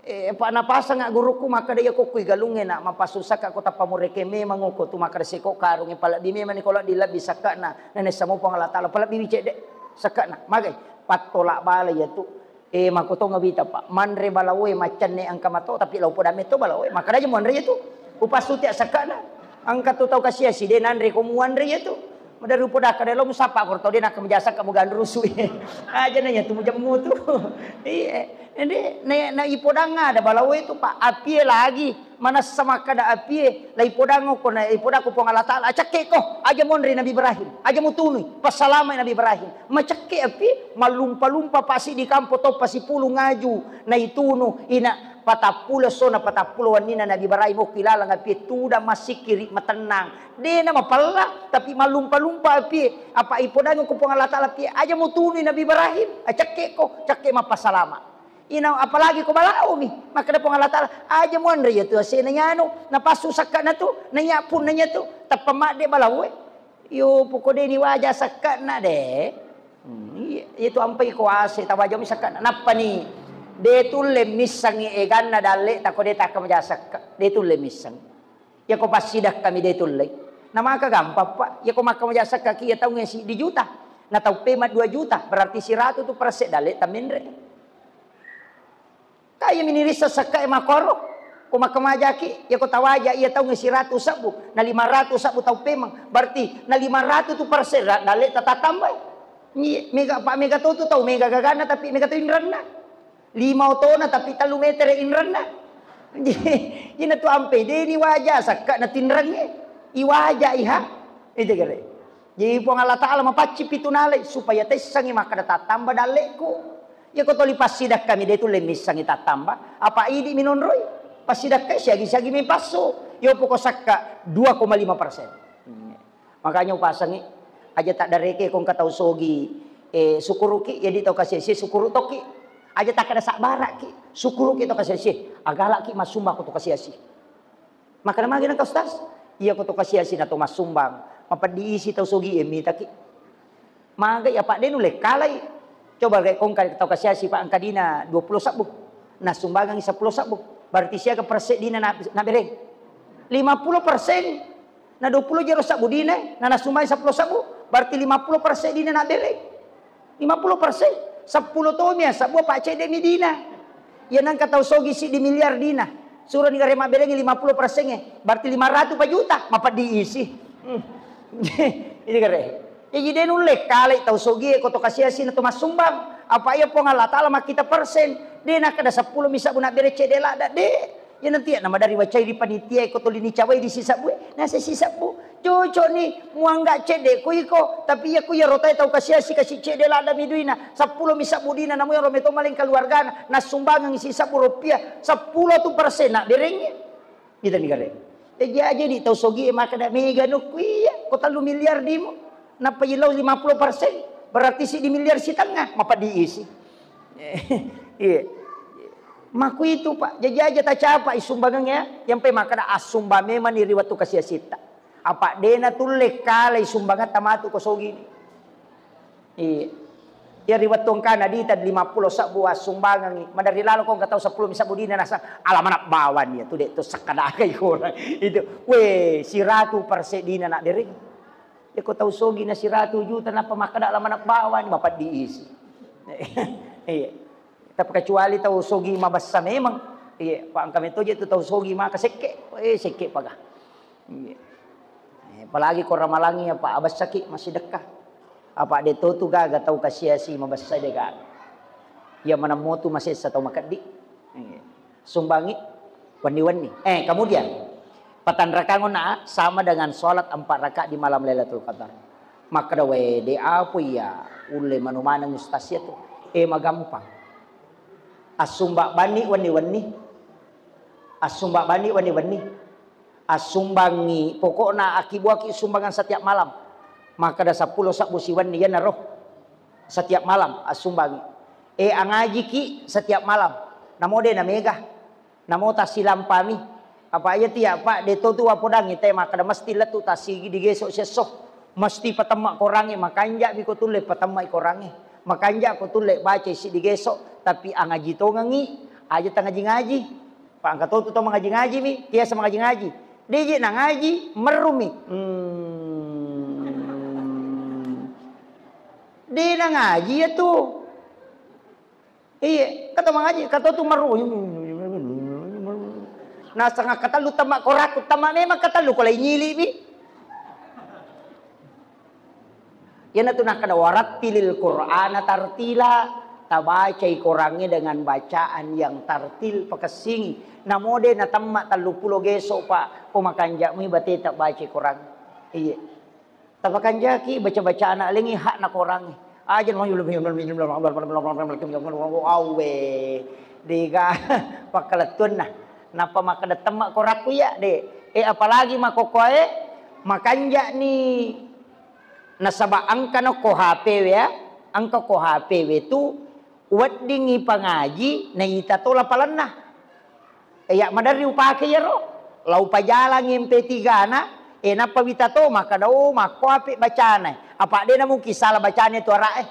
Eh, pa napasanga gurukku makkada, iya ko kui galungnge na mapassusakka ko tappa mureke memang ko tu makkada seko karungnge palebbi memang ni ko laddi lebbi sakkana, na nessa mo Puang Allah Taala palebbi wi cedde sakkana. Magai pattola bala iya tu. Eh, makotonga wita, Pak. Manre balaoe maccanne engka mato, tapi lau poda metto balaoe. Makkada aja muanre iya tu. Upassuti sakkana. Engka tu tau kasiasi de nanre ko muanre iya tu. Madari upodakka de lo musappa ko tau de nakka mujasakka muganrusu. Aja na iya tu mujammu tu. Iya. Ende, na, na ipodang ada balaoe tu, Pak, apie lagi. Manessa makkada apie, la ipodang ko, na ipodang ko Puang Allah Taala, acekke ko, aja monri Nabi Ibrahim, aja mutunui, passalamai Nabi Ibrahim. Macekke apie, malumpa-lumpa pasi di kampo to pasi pulu ngaju, na itunu, ina patappulo sona patappulo wannina Nabi Ibrahim, okki lalang apie, tudang massikkiri matennang. De na mapella, tapi malumpa-lumpa apie, apa ipodang ko Puang Allah Taala apie, aja mutunui Nabi Ibrahim, acekke ko, cekke mappassalama. Ina, apalagi ko balaomi, makkeda Puang Allah Taala, aja muanre iya tu asena yanu, napassu sakkana tu, naiya punna iya tu, tappa madde balaoe. Yo, poko de ni waja sakkana de. Hmm, iya, iya tu ampai ko ase, tawajami sakkana. Nappani, de tulle missangi eganna dalle, tako de takka maja sakka, de tulle missangi. Iyako passidakkami de tullei. Na maka gampang, Pak. Iyako makkamaja sakkaki iya taungnge siddi juta. Na tau pema dua juta, berarti siratu tu perse dalle tammenre. Kaya minirissa sakkae makoro. Ko makkamajaki, iyako tawaja iya taungnge siratu sebbu, na lima ratu sebbu tau pemang. Berarti na lima ratu tu perse ra-, dalle tatatambai. Ni mega, Pak, mega to tu tau, mega gagana tapi mega to inranna. Lima otona tapi tellu metere inranna. Ina tu ampe, de ni waja sakka na tinrangnge. Iwaja iha. Itu kere. Jadi Puang Allah Taala mapacci pitu nalai supaya tessangi makkada tattamba dalleku. Iya ko toli passidakkami de tulle missangi tattamba. Apa idi minonroi? Passidakkai siagi-siagi mi passu. Yo poko sakka dua koma lima persen. Makanya upasangi, aja taddareke ko engka tau sogi, eh, sukuruki, jadi tau kasese sukuru tokki. Aja takkeda sabbaraki, syukuruki to kasiasi. Agalaki massumbang ko to kasiasi. Makkeda magi nengka Ustaz? Iya ko to kasiasi na to massumbang. Mapeddi isi tau sogi e mitaki. Magai apa de nulle kalai. Coba kayak kongka tau kasiasi Pak engka dina dua puluh sabbu. Nassumbangangi seppulo sabbu. Berarti siaga persen dina na, na bereng? Lima puluh persen. Na dua puluh jero sabbu dina, na nassumbangi seppulo sabbu, berarti lima puluh persen dina na bereng. Lima puluh persen. Seppulo tomi ya sabbu apa cedde mi dina. Ya nangka tau sogi siddi miliar dina. Suro ni gare mabberengi lima puluh persen e. Berarti lima ratus pa juta. Mapeddi isi. Hmm. Ini gare. Jadi de nulle kalai tau sogi e ko to kasiasi na to massumbang. Apa iya Puang Allah Taala makkita persen. De nakkeda seppulo mi sabbu na bere cedde ladda de. Ya nanti ya nama dari wacai di panitia ko tolini cawai di sisabbu. Nase sisabbu. Cocok ni muangga cedde ko iko. Tapi iya ku ya rotai tau kasiasi kasi cedde ladda mi duina. Seppulo mi sabbu dina namu ya rometo maling keluargana. Nassumbangang sisabbu rupiah. Seppulo tu persen na berengi. Kita ni gare. Jadi aja di tau sogi e makkeda mega nukku iya, ko tellu miliar dimu. Nappa ilau lima puluh persen, berarti siddi miliar sitengah, mapeddi isi. Iya. Maku itu, Pak. Jadi aja tacapa i sumbangan ya. Yang pe makkeda assumbang memang ni ri wettu kasiasitta. Apa dena tulle kala i sumbangan tamatu ko sogi ni. Iya. Ya ri wettu engkana dita lima puluh sabbu assumbangangi. Madari lalo ko engka tau seppulo mi sabbu dina nasa, ala mana bawang ya tu dek tu sekkada aga ikora. Itu, we, siratu persedina nak dering. Ya ko tau sogi na siratu juta napa makkada ala mana bawang, mapeddi isi. Iya. Tapi kecuali tau sogi mabessa memang. Iya, pa engka meto je tu tau sogi maka sekke. Eh, sekke paga. Iya. Eh, apalagi ko ramalangi apa abessaki masih dekkah. Apa de to tu gaga tau kasiasi mabessa de gaga. Iya manammo tu masessa tau makeddi. Iya. Sumbangi wenni-wenni. Eh, kemudian patanrakang na sama dengan sholat empat rakaat di malam Lailatul Qadar. Makkeda wae de apa iya ulle manu maneng ustaz iya tu. Eh, magampang. Assumba bani wenni-wenni. Assumba bani wenni-wenni. Assumbangi, pokokna akkibuaki sumbangan setiap malam. Makkeda seppulo sabbu siwenni, iyanaro setiap malam assumbangi. E, angajiki setiap malam. Namo de namega. Namo tassilampami. Apa iya tiya, Pak, de to tu wapodangi te makkeda mesti lettu tasigi digeso siesso. Mesti patemma korangnge, makanja'mi ko tulle patemma korangnge. Makanja ko tulle bacai siddi geso, tapi angaji tongengi, aja tangaji-ngaji. Pa engka to tu tau mangaji-ngaji mi, tiasa mangaji-ngaji. De je nangaji, merrumi. Hmm. De nangaji ya tu. Iya, kata mangaji, kata tu merru. Naseng katellu temma korakku, temma memang katellu ko lai nyili mi. Iyanatu nakkeda, "Warattilil Qur'ana tartila." Tabacai Korangnge dengan bacaan yang tartil, pakessingi. Namo de natemma telluppulo geso, Pak. Ko makanja'mi bateta bacai Korang. Iya. Tapakanjaki baca-bacana lengi hakna Korangnge. Aja awe. Dega pakkalettuanna. Nappa makkeda temma korakku iya, de. Eh, apalagi makokkoe, makanja'ni. Nasaba engka nokko H P we ya, engka ko H P we tu weddingngi pangaji naita to lapalenna. Eh, ya maderri upake iyaro, la upajalangi M P tiga na, eh, nappa wita to makkeda, "Oh, makko ape bacana." Apa de na mungkin salah bacana tu ara'e.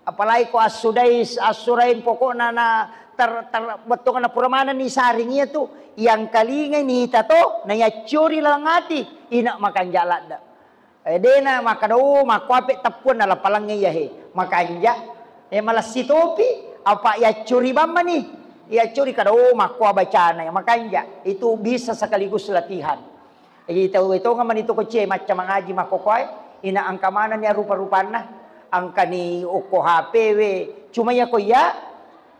Apalagi ko assudais, assurain pokokna na ter, ter, wettunna pura manenni saring iya tu, yang kalingai nita to, na yaccuri laleng ati, ina makanja ladde. Eh, dena makkeda, "Oh, makko ape teppuanna lapalengnge iya he." Makanja. Eh, malessi topi, apa yaccuri bammani. Yaccuri kada, "Oh, makko bacana ya." Makanja. Itu bisa sekaligus latihan. Jadi tau etonga mani to kocie macca mangaji makko koe, ina engka manenni rupa-rupanna. Engkani okko H P we. Cuma ya ko iya,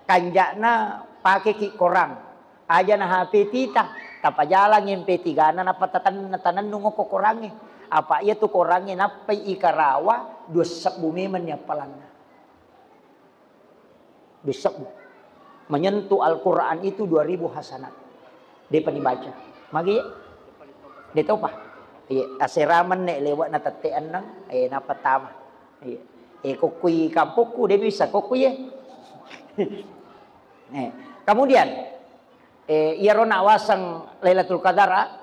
kanja'na pakeki Korang. Aja na H P tita, tapajalang M P tiga na, nappa taten-, tanennung okko Korangnge. Apa iya tu Korangnge nappai ikarawa, dua sebbu memenni appalanna. Dua sebbu. Menyentuh Al-Quran itu dua ribu hasanat. Depa dibaca. Magi? De topa. Iya, asera menne lewat na tette enneng, eh, nappa tama. Iya. Eh, kokkui kampokku, de bisa kokkui, eh. Eh, kemudian, eh, iyaro nawaseng Lailatul Qadar,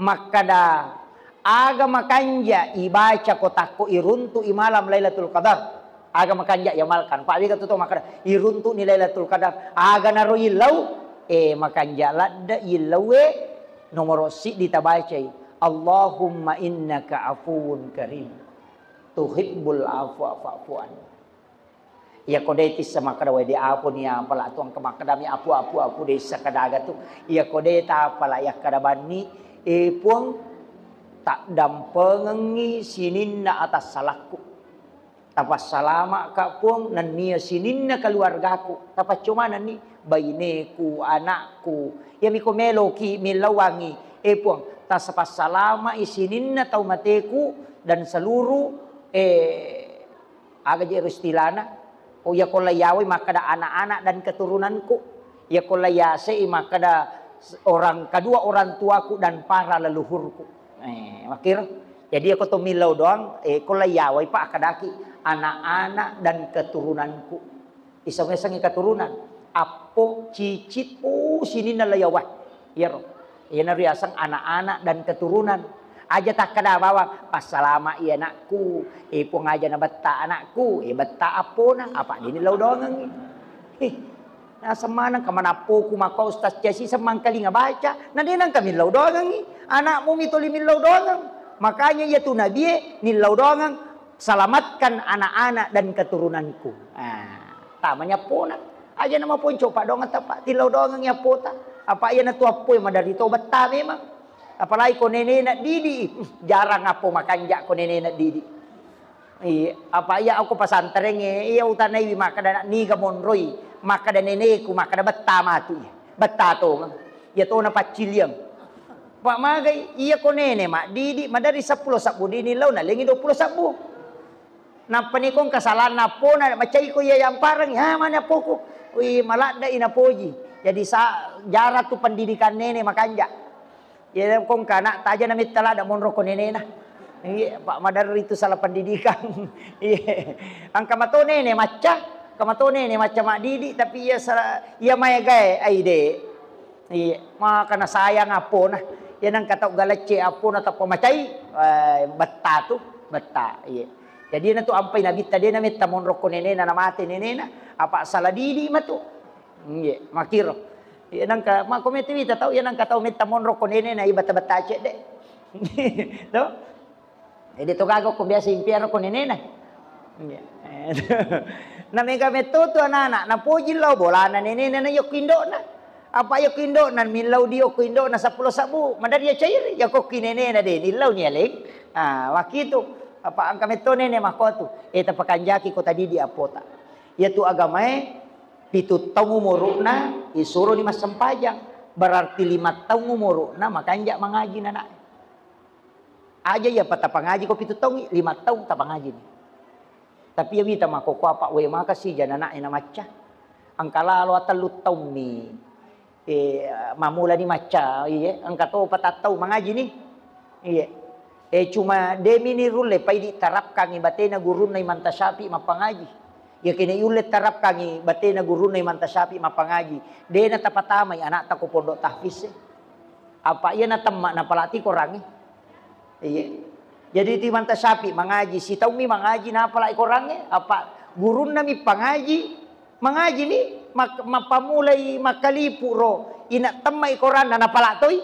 makkada, aga makanja ibaca ko takko iruntu i malam Lailatul Qadar. Aga makanja iamalkan. Pak, wega tu to makkada, iruntu ni Lailatul Qadar. Aga naro illau, eh, makanja ladde illaue nomoro siddi tabacai. Allahumma innaka afuwun karim. Tuhibbul afwa fa'fu anni. Iyako de tissa makkeda, "Wae, de apo ni apala tu engka makkeda mi apu, apu, apu, de issa kadaga tu." Iyako de tapala yakkeda banni, "E Puang, taddampengengngi sininna atassalakku. Tapassalama'ka Puang, nennia sininna keluargaku. Tapaccomanenni baineku, anakku. Iyami ko meloki millauangi, e Puang, tasapassalama'i sininna tau mateku dan seluruh, eh, aga je ero istilana? Oh, iya ko la yawai makkeda anak-anak dan keturunanku. Iya ko la yasei makkeda orang kedua orang tuaku dan para leluhurku." Eh, makkiro. Jadi, iya ko to millau doang, eh, ko la yawai, Pak, akkadaki anak-anak dan keturunanku. Iseng-isengi keturunan. Appo, cicit, oh, sininna la yawai. Iyaro. Iyana riaseng anak-anak dan keturunan. Aja takkeda bawang, "Passalama i anakku, eh, Puang aja na betta anakku, eh, betta appona," apa dini lau doangengi. Eh, naseng maneng ka manappoku makko Ustaz Casi semmangkalinga baca, na de nangka millau doangengi. Anakmu mi toli millau doangeng. Makanya iya tu nabie millau doangeng, "Selamatkan anak-anak dan keturunanku." Ah, tamani appona. Aja na maponco paddoangetta, Pak, tillau doangengi appota. Apa iya na tu appoi maderri to betta memang. Apalagi ko nenena didi, uh, jarang appo makanja ko nenena didi. Iya, apa iya aku pesantrengnge, iya utanaiwi makkeda niga monroi, makkeda neneku, makkeda betta matu iya. Betta tongeng. Iya tona pacciliang. Pak, magai, iya ko nene maddidi, maderri seppulo sabbu dini lau, nalengi dua puluh sabbu. Nappa ni kong kesalahan appona, macai ko iya yamparengi, "Ha, mane appoku?" Wi, maladde i napoji. Jadi sa-, jarang tu pendidikan nene makanja. Iya, kong kana taja na metta ladde monro ko nenena. Iya, Pak, maderri tu salah pendidikan. Iya. Engka mato nene macca, engka mato nene macca maddidi, tapi iya sa-, iya maegae, ai de. Iya, maka na sayang appona. Iya nangka tau galecce appona tappa macai, eh, betta tu, betta. Iya. Jadi iya na tu ampai nabitta de na metta monro ko nenena, na mate nenena, apa salah didi matu. Iya, makkiro. Iya, nangka, makko mette wita tau, iya, nangka tau metta monro ko nenena, iya, betta-betta cedde. To? Jadi to gaga ko biasa impiaro ko nenena. Iya. Na mega metto tu anak-anak, napoji lao bolana nenena na yokko indokna. Apa yokko indokna, millau di yokko indokna seppulo sabbu, madari ya cair, ya kokki nenena de, nillau ni aleng. Ah, wakkitu. Apa engka metto nene makko tu. Eh, tapakanjaki ko tadi di appota. Iya tu agamae, pitu taung umuru'na isuroni massempajang, berarti lima taung umuru'na makanja mangaji nana'e. Aja iya patapangaji ko pitu taung, lima taung tapangajini. Tapi iya wita makkokkoe apa wae maka sija nana'e namacca. Engka lalo atellu taummi. Eh, mammulani macca, iye, engka to patattau mangajini. Iye. Eh, cuma demi ni rulle pai diterapkangi batena gurunna Imam Tasyafi'i mappangaji. Iya kene yulle terapkangi batena gurunna Imam Tasyafi'i mappangaji. De na tapatamai anakta ko pondok tahfiz e. Apa iya natemma napalati korangnge. Iya. Jadi ti Imam Tasyafi'i mangaji, sitaummi mangaji napalai korangnge, apa gurunna mi pangaji, mangaji mi, mak-, mappamulai makkalipu ro, ina temmai koranna napala toi.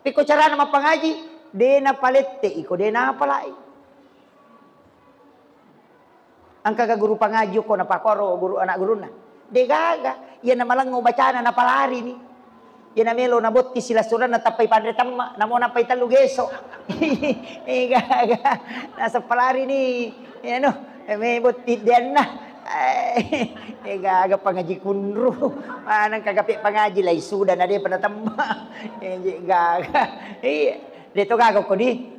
Pekko carana mappangaji, de napalette iko, de napalai. Engkaga guru pangaji okko napakkoro guru anak gurunna? Degaga. Iyana malengngo bacana napalarini. Iyana melo nabotti silessurenna tappai panre temma, namo nappai tellu geso. Egaga. Naseng palarini. Iyanu, me botti deanna. Egaga pangaji kunru. Maneng kagape pangaji lai suda na depa natemma. Egaga. Iya. De to gaga okko di.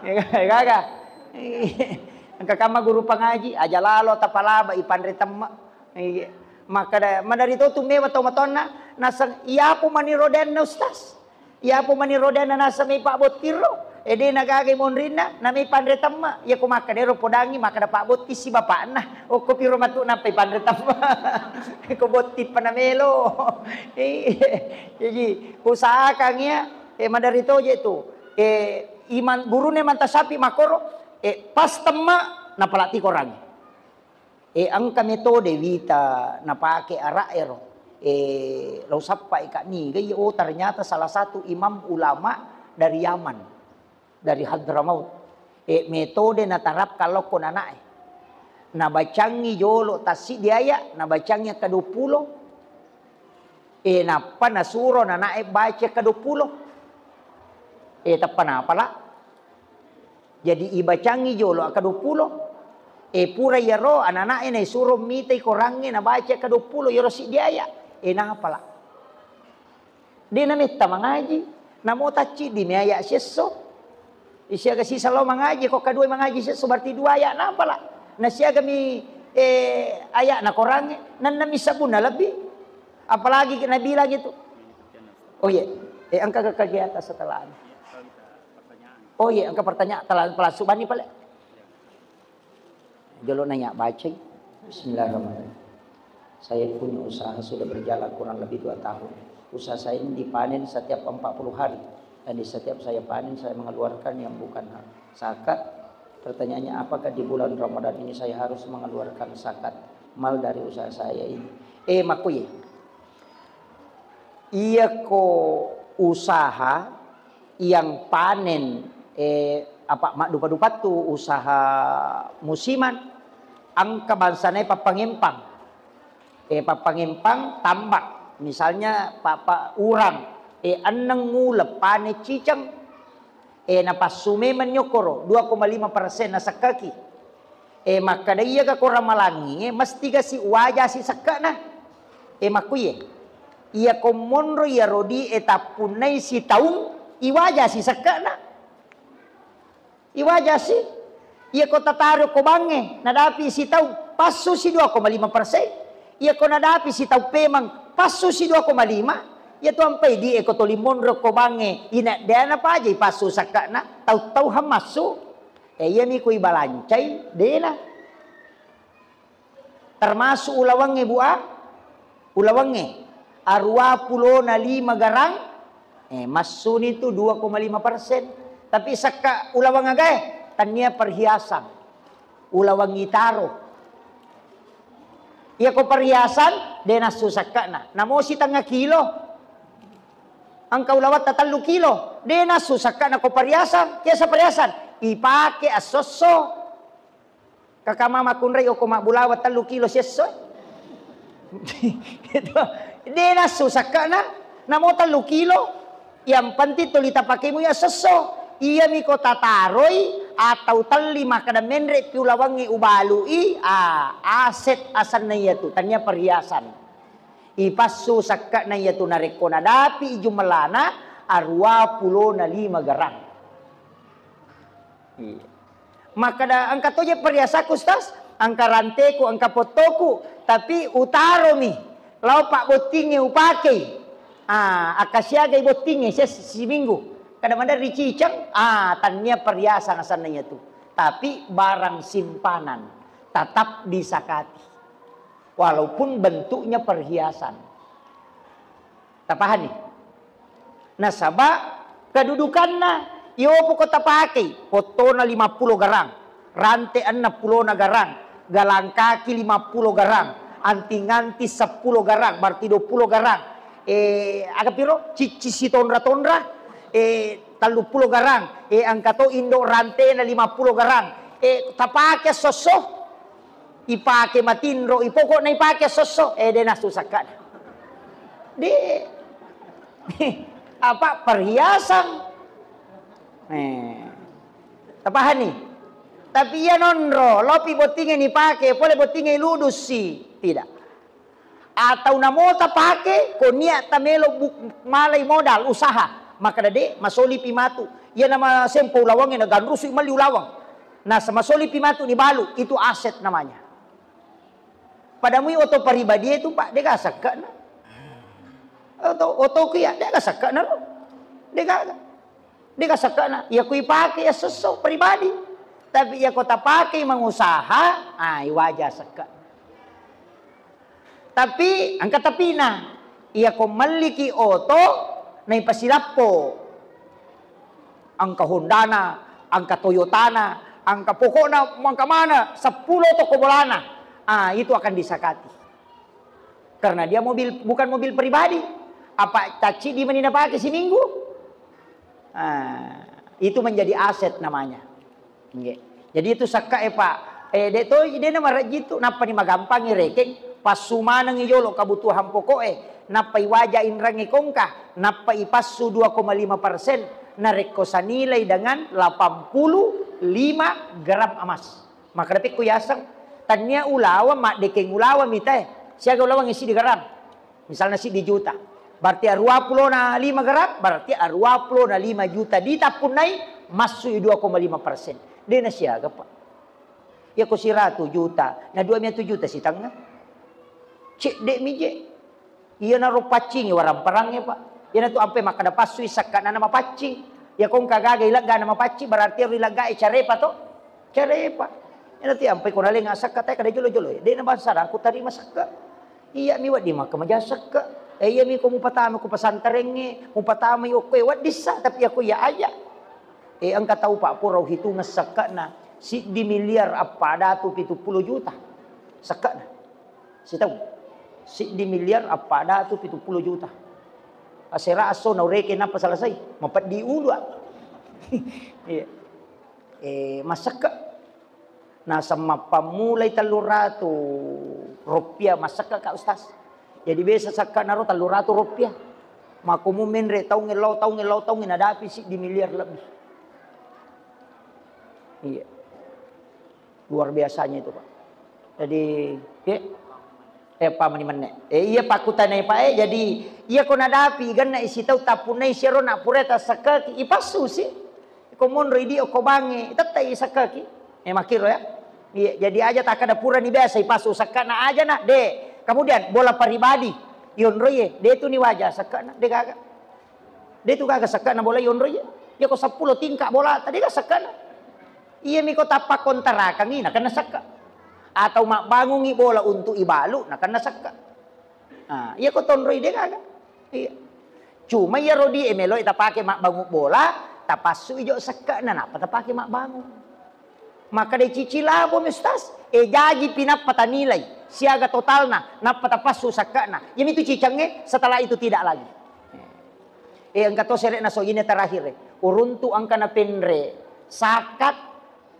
Egaga. Iya. Engka kamma guru pangaji, aja lalo tapalaba ipanre temma. Iya. Makkada, maderri to tu mewa tau matonna, naseng, "Iyapo mani rodanna, Ustaz? Iyapo mani rodanna naseng mai Pak Bottirro?" E de nagagai monrinna, namai panre temme. Iya ko makkeda ero podangi, makkeda pabbotti si bapakna. Okko piro matu nappai panre temme. Ko botti pa namelo. Iya. Jadi usahakan iya, e, maderri toje tu. E, iman gurune manta sapi makoro, e, pas temme napalati korangi. E, engka metode wita napake ara'ero. E, lao sappai ka niga iya, oh, ternyata salah satu imam ulama dari Yaman, dari Hadramaut. E, metode natarapkan lokko nanae. Nabacangi jolo tassiddi aya, nabacangi akka dua pulo. E, nappa nasuro nanae baca akka dua pulo. E, tappa napala. Jadi ibacangi jolo akka dua pulo. E, pura iyaro anana'e naisuro mitai korangnge nabaca akka dua pulo iyaro siddi aya. E, napala. De nametta mangaji. Namo tacciddi mi aya siesso. Siaga sisa lao mangaji, ko kadua mangaji siesso berarti dua aya napala. Nasiaga mi, e, aya na korangnge, nanna mi sabunna lebbi. Apalagi nabilang itu. Oh iya, e, engka kegiatan setelah ini. Oh iya, engka pertanyaan, telah, telah subani pale. Jolo nanya bacai. Bismillahirrahmanirrahim. Saya punya usaha sudah berjalan kurang lebih dua tahun. Usaha saya ini dipanen setiap empat puluh hari. Dan di setiap saya panen, saya mengeluarkan yang bukan hak zakat. Pertanyaannya, apakah di bulan Ramadan ini saya harus mengeluarkan zakat mal dari usaha saya ini? E, makkuye. Iyako usaha yang panen, e, apa, maddupa-dupattu usaha musiman, engka bangsana pappangempang. E, pappangempang tambak, misalnya pa-, pa-, urang, e, enneng uleng pane ciceng, e, napassu memeng nyokkoro, dua koma lima persen nasekkaki. E, makkeda iya ga ko ramalangngi, e, mesti ga si uwaja si sekke'na. E, makkuye. Iya ko monro iya rodi e tappunnai sitaung, iwaja si sekke'na. Iwaja si. Iya ko tataro ko bangnge, nadapi sitaung, passu si dua koma lima persen. Iya ko nadapi sitaung pemang, passu si dua koma lima. Iya tu ampai di e ko toli monro ko bangnge, ina dena paja ipassu sekke'na, tau-tau hammassu. E, iyami ko ibalancai, dena. Termasuk ulawengnge, Bu, a? Ulawengnge. Arua pulona lima garang, e, massuni tu dua koma lima persen. Tapi sekka ulaweng agae, tania perhiasan. Ulaweng itaro. Iya ko perhiasan, de nassu sekke'na. Namo sitengnga kilo. Engka ulawetta tellu kilo, de nassu sekke'na ko perhiasan. Kiasa perhiasan? Ipake esso-esso. Kaka mama kunrai oko mabbulawa tellu kilo siesso. Gitu. De nassu sekke'na, namo tellu kilo. Yang penting tuli tapakemu iya sesso. Iyami ko tataroi atau telli makkeda menre pi ulawengnge ubalui, a, aset asenna iyatu, tania perhiasan. Ipassu sekke'na iyatu narekko nadapi jumellana arua pulona lima garang. Iya. Makkeda, engka toje perhiasaku, Ustaz, engka ranteku, engka pottoku, tapi utaromi lao pabbottingnge upakei. Ah, akkasiagai bottingnge ses-, siminggu. Kada maderri ciceng, ah, tania perhiasan asenna iyatu. Tapi barang simpanan tetap disakati. Walaupun bentuknya perhiasan. Tapahani? Nasaba kedudukanna, iyopo ko tapakei, pottona lima pulo garang, rante enneng pulona garang, galang kaki lima pulo garang, anting-anting seppulo garang, berarti dua pulo garang. Eh, aga piro? Cicci sitonra-tonra, eh, tellu pulo garang, eh, engka to indo rantena lima pulo garang, eh, tapake sosso. Ipake matinro, ipokokna ipake sosso, eh, de nassu sekke'na. De. Apa perhiasan? Eh. Tapahani? Tapi iya nonro, lopi bottingnge nipake, pole bottingnge ludussi. Tidak. Atau namo tapake, ko niat tamelo bu-, malai modal usaha. Makkeda de, masolipi matu. Iya nama sempo ulawangnge na ganrusu melli ulawang. Nasa masolipi matu nibalu, itu aset namanya. Pada mui oto paribadie tu, Pak, dega sekke'na. Oto, otoku iya, dega sekke'na ro. Dega. Dega sekke'na, iya ko ipake iya sesso pribadi. Tapi iya ko tapake mangusaha, ah, iwaja sekke'. Tapi engka tapina, iya ko melliki oto, naipasilappo. Engka Hondana, engka Toyotana, engka pokokna engka mana, seppulo toko bolana. Ah, itu akan disakati. Karena dia mobil, bukan mobil pribadi. Apa cacci di mani napake seminggu? Ah, itu menjadi aset namanya. Nggih. Jadi itu sakka e, Pak. Eh, de' to, de' na marejji tu, nappa ni magampangi rekeng, passu manengi jolo kabutuhan pokok e, nappa iwaja inrangnge kongka, nappa ipassu dua koma lima persen, narekko sanilai dengan delapan puluh lima gram emas. Makkeda pekko yaseng, tania ulaweng, maddekeng ulaweng mitae, siaga ulaweng siddi gram. Misalna siddi juta. Berarti aruapulona lima gram, berarti aruapulona lima juta ditappunnai, massui dua koma lima persen. De' na siaga, Pak. Iya ko siratu juta, na dua miatu juta sitengnga. Cedde' mi je. Iyanaro paccingi waramparang e, Pak. Iyanatu ampe makkeda passui sakka' na mapaccing. Iya ko engka gaga ilegga na mapaccing, berarti ero ilegga e carepa to. Carepa. Iyanatu ampe ko nalenga sakka' tae kada jolo-jolo e. De' na bangsana ku tarima sakka'. Iya mi wedding makkamaja sakka'. Eh, iya mi ko mupatama ku pesantrengnge, mupatama i okko e wedding sa, tapi iya ko iya aja. Eh, engka tau, Pak, pura uhitungeng sakka' na siddi miliar eppa datu pitu pulo juta. Sakka' na. Sitaung. Siddi miliar eppa datu pitu pulo juta. Asera esso naureke nappa selesai. Mapeddi ulu, ah. Iya. Eh, masakka'. Naseng mappammulai telluratu rupiah masakka', Kak Ustaz. Jadi biasa sakka' naro telluratu rupiah. Makkumu menre' taungnge lao, taungnge lao, taungnge nadapi siddi miliar lebih. Iya. Luar biasanya itu, Pak. Jadi, iya. Eh, pa meni menne'. Eh, iya pakkutanai, Pak, eh. Jadi, iya ko nadapi, genna isi tau tappunnai siaro na pura tasakkaki, ipassusi. Ko monro idi okko bangnge, tettai sakkaki. Eh, makkiro ya. Iya, jadi aja takkada purani biasa ipassu sakkana aja na, de'. Kemudian, bola pribadi. Yonroi, eh. De' tu ni waja sakkana, de' gaga. De' tu gaga sakkana bola yonroi, eh. Iya ko seppulo tingka' bola, tadi ga sakkana. Iya mi ko tappa kontarakangi, nakenna sakka'. Atau mabbangungi bola untuk ibalu, nakenna sakka'. Ah, iya ko tonroi de' gaga. Iya. Cuma iya rodi e melo tapake mabbangung bola, tapassu ijo sakka', na nappa tapake mabbangung. Makkeda cici labo mi Ustaz, eh, jaji pi nappa tanilai, siaga totalna, nappa tapassu sakka'na. Iya mi tu cicangnge, setelah itu tidak lagi. Eh, engka to sere'na so ine terakhir, eh. Uruntu engka napenre' sakat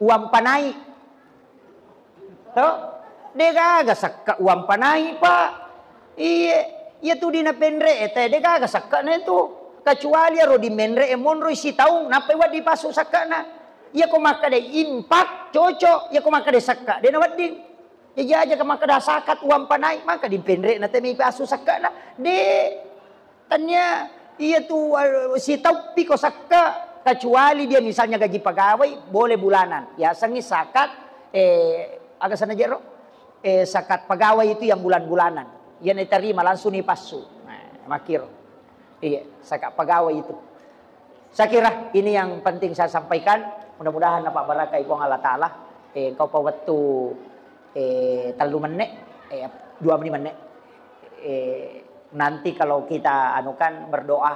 uang panai. To? De' gaga sakka' uang panai, Pak. Iye, iya tu di napenre' e te, de' gaga sakka'na itu. Kecuali aro di menre' e monroi sitaung, nappa wedding passu sakka'na. Iya ko makkeda impak, cocok. Iya ko makkeda sakka', de' na wedding. Jaji aja ka makkeda sakat uang panai, maka di penre'na te mi passu sakka'na. De'. Tania iya tu, eh, sitauppi ko sakka', kecuali dia misalnya gaji pegawai, boleh bulanan. Yasengngi sakat, eh, aga sana jero? Eh, sakat pegawai itu yang bulan-bulanan. Iya na terima langsung ni passu. Nah, makkiro. Iya, sakat pegawai itu. Saya kira ini yang penting saya sampaikan. Mudah-mudahan napabarakai Puang Allah Ta'ala. Eh, engkau pa wettu, eh, tellu menne', eh, dua menne'. Eh, nanti kalau kita anu kan berdoa,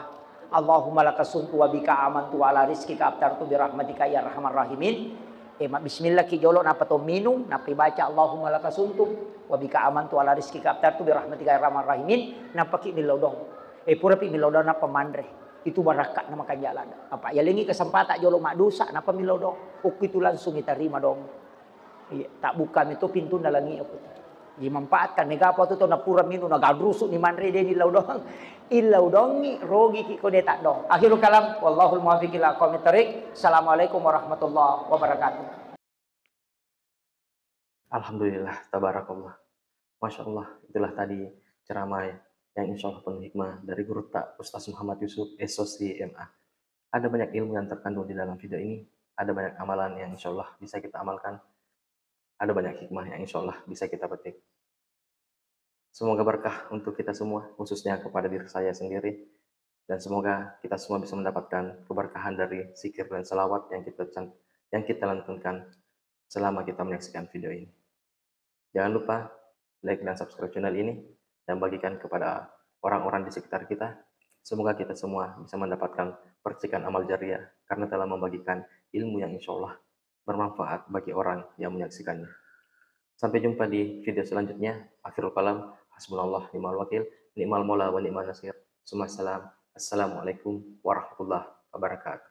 "Allahumma laka sumtu wa bika amantu wa ala rizqika aftartu bi rahmatika ya arhamar rahimin." Eh, mabbismillah ki jolo, nappa to minung, nappa ibaca, "Allahumma laka sumtu wa bika amantu wa ala rizqika aftartu bi rahmatika ya arhamar rahimin." Nappa ki millau doang. Eh, pura pi millau doang, nappa manre. Itu barakka'na makanja' ladde'. Apa' yalengngi kesempatan jolo maddosa, nappa millau doang. Okko itu langsung itarima doang. Iya, tabbukami to pintunna langi' okko. Dimanfaatkan, mega apa tu to napura minung, nagadrusu' ni manre, de' ni illau doang. Illau doangngi, rogiki ko de' taddong. Akhirul kalam, wallahul muwaffiq ila aqwamit thariq. Assalamualaikum warahmatullahi wabarakatuh. Alhamdulillah, tabarakallah. Masya Allah, itulah tadi ceramah yang insya Allah penuh hikmah dari guru ta Ustaz Muhammad Yusuf, S O C M A. Ada banyak ilmu yang terkandung di dalam video ini, ada banyak amalan yang insya Allah bisa kita amalkan, ada banyak hikmah yang insya Allah bisa kita petik. Semoga berkah untuk kita semua, khususnya kepada diri saya sendiri. Dan semoga kita semua bisa mendapatkan keberkahan dari zikir dan salawat yang kita can-, yang kita lantunkan selama kita menyaksikan video ini. Jangan lupa like dan subscribe channel ini dan bagikan kepada orang-orang di sekitar kita. Semoga kita semua bisa mendapatkan percikan amal jariah karena telah membagikan ilmu yang insya Allah bermanfaat bagi orang yang menyaksikannya. Sampai jumpa di video selanjutnya. Akhirul kalam, hasbunallah ni'mal wakil, ni'mal maula wa ni'man nasir. Summa salam. Assalamualaikum warahmatullahi wabarakatuh.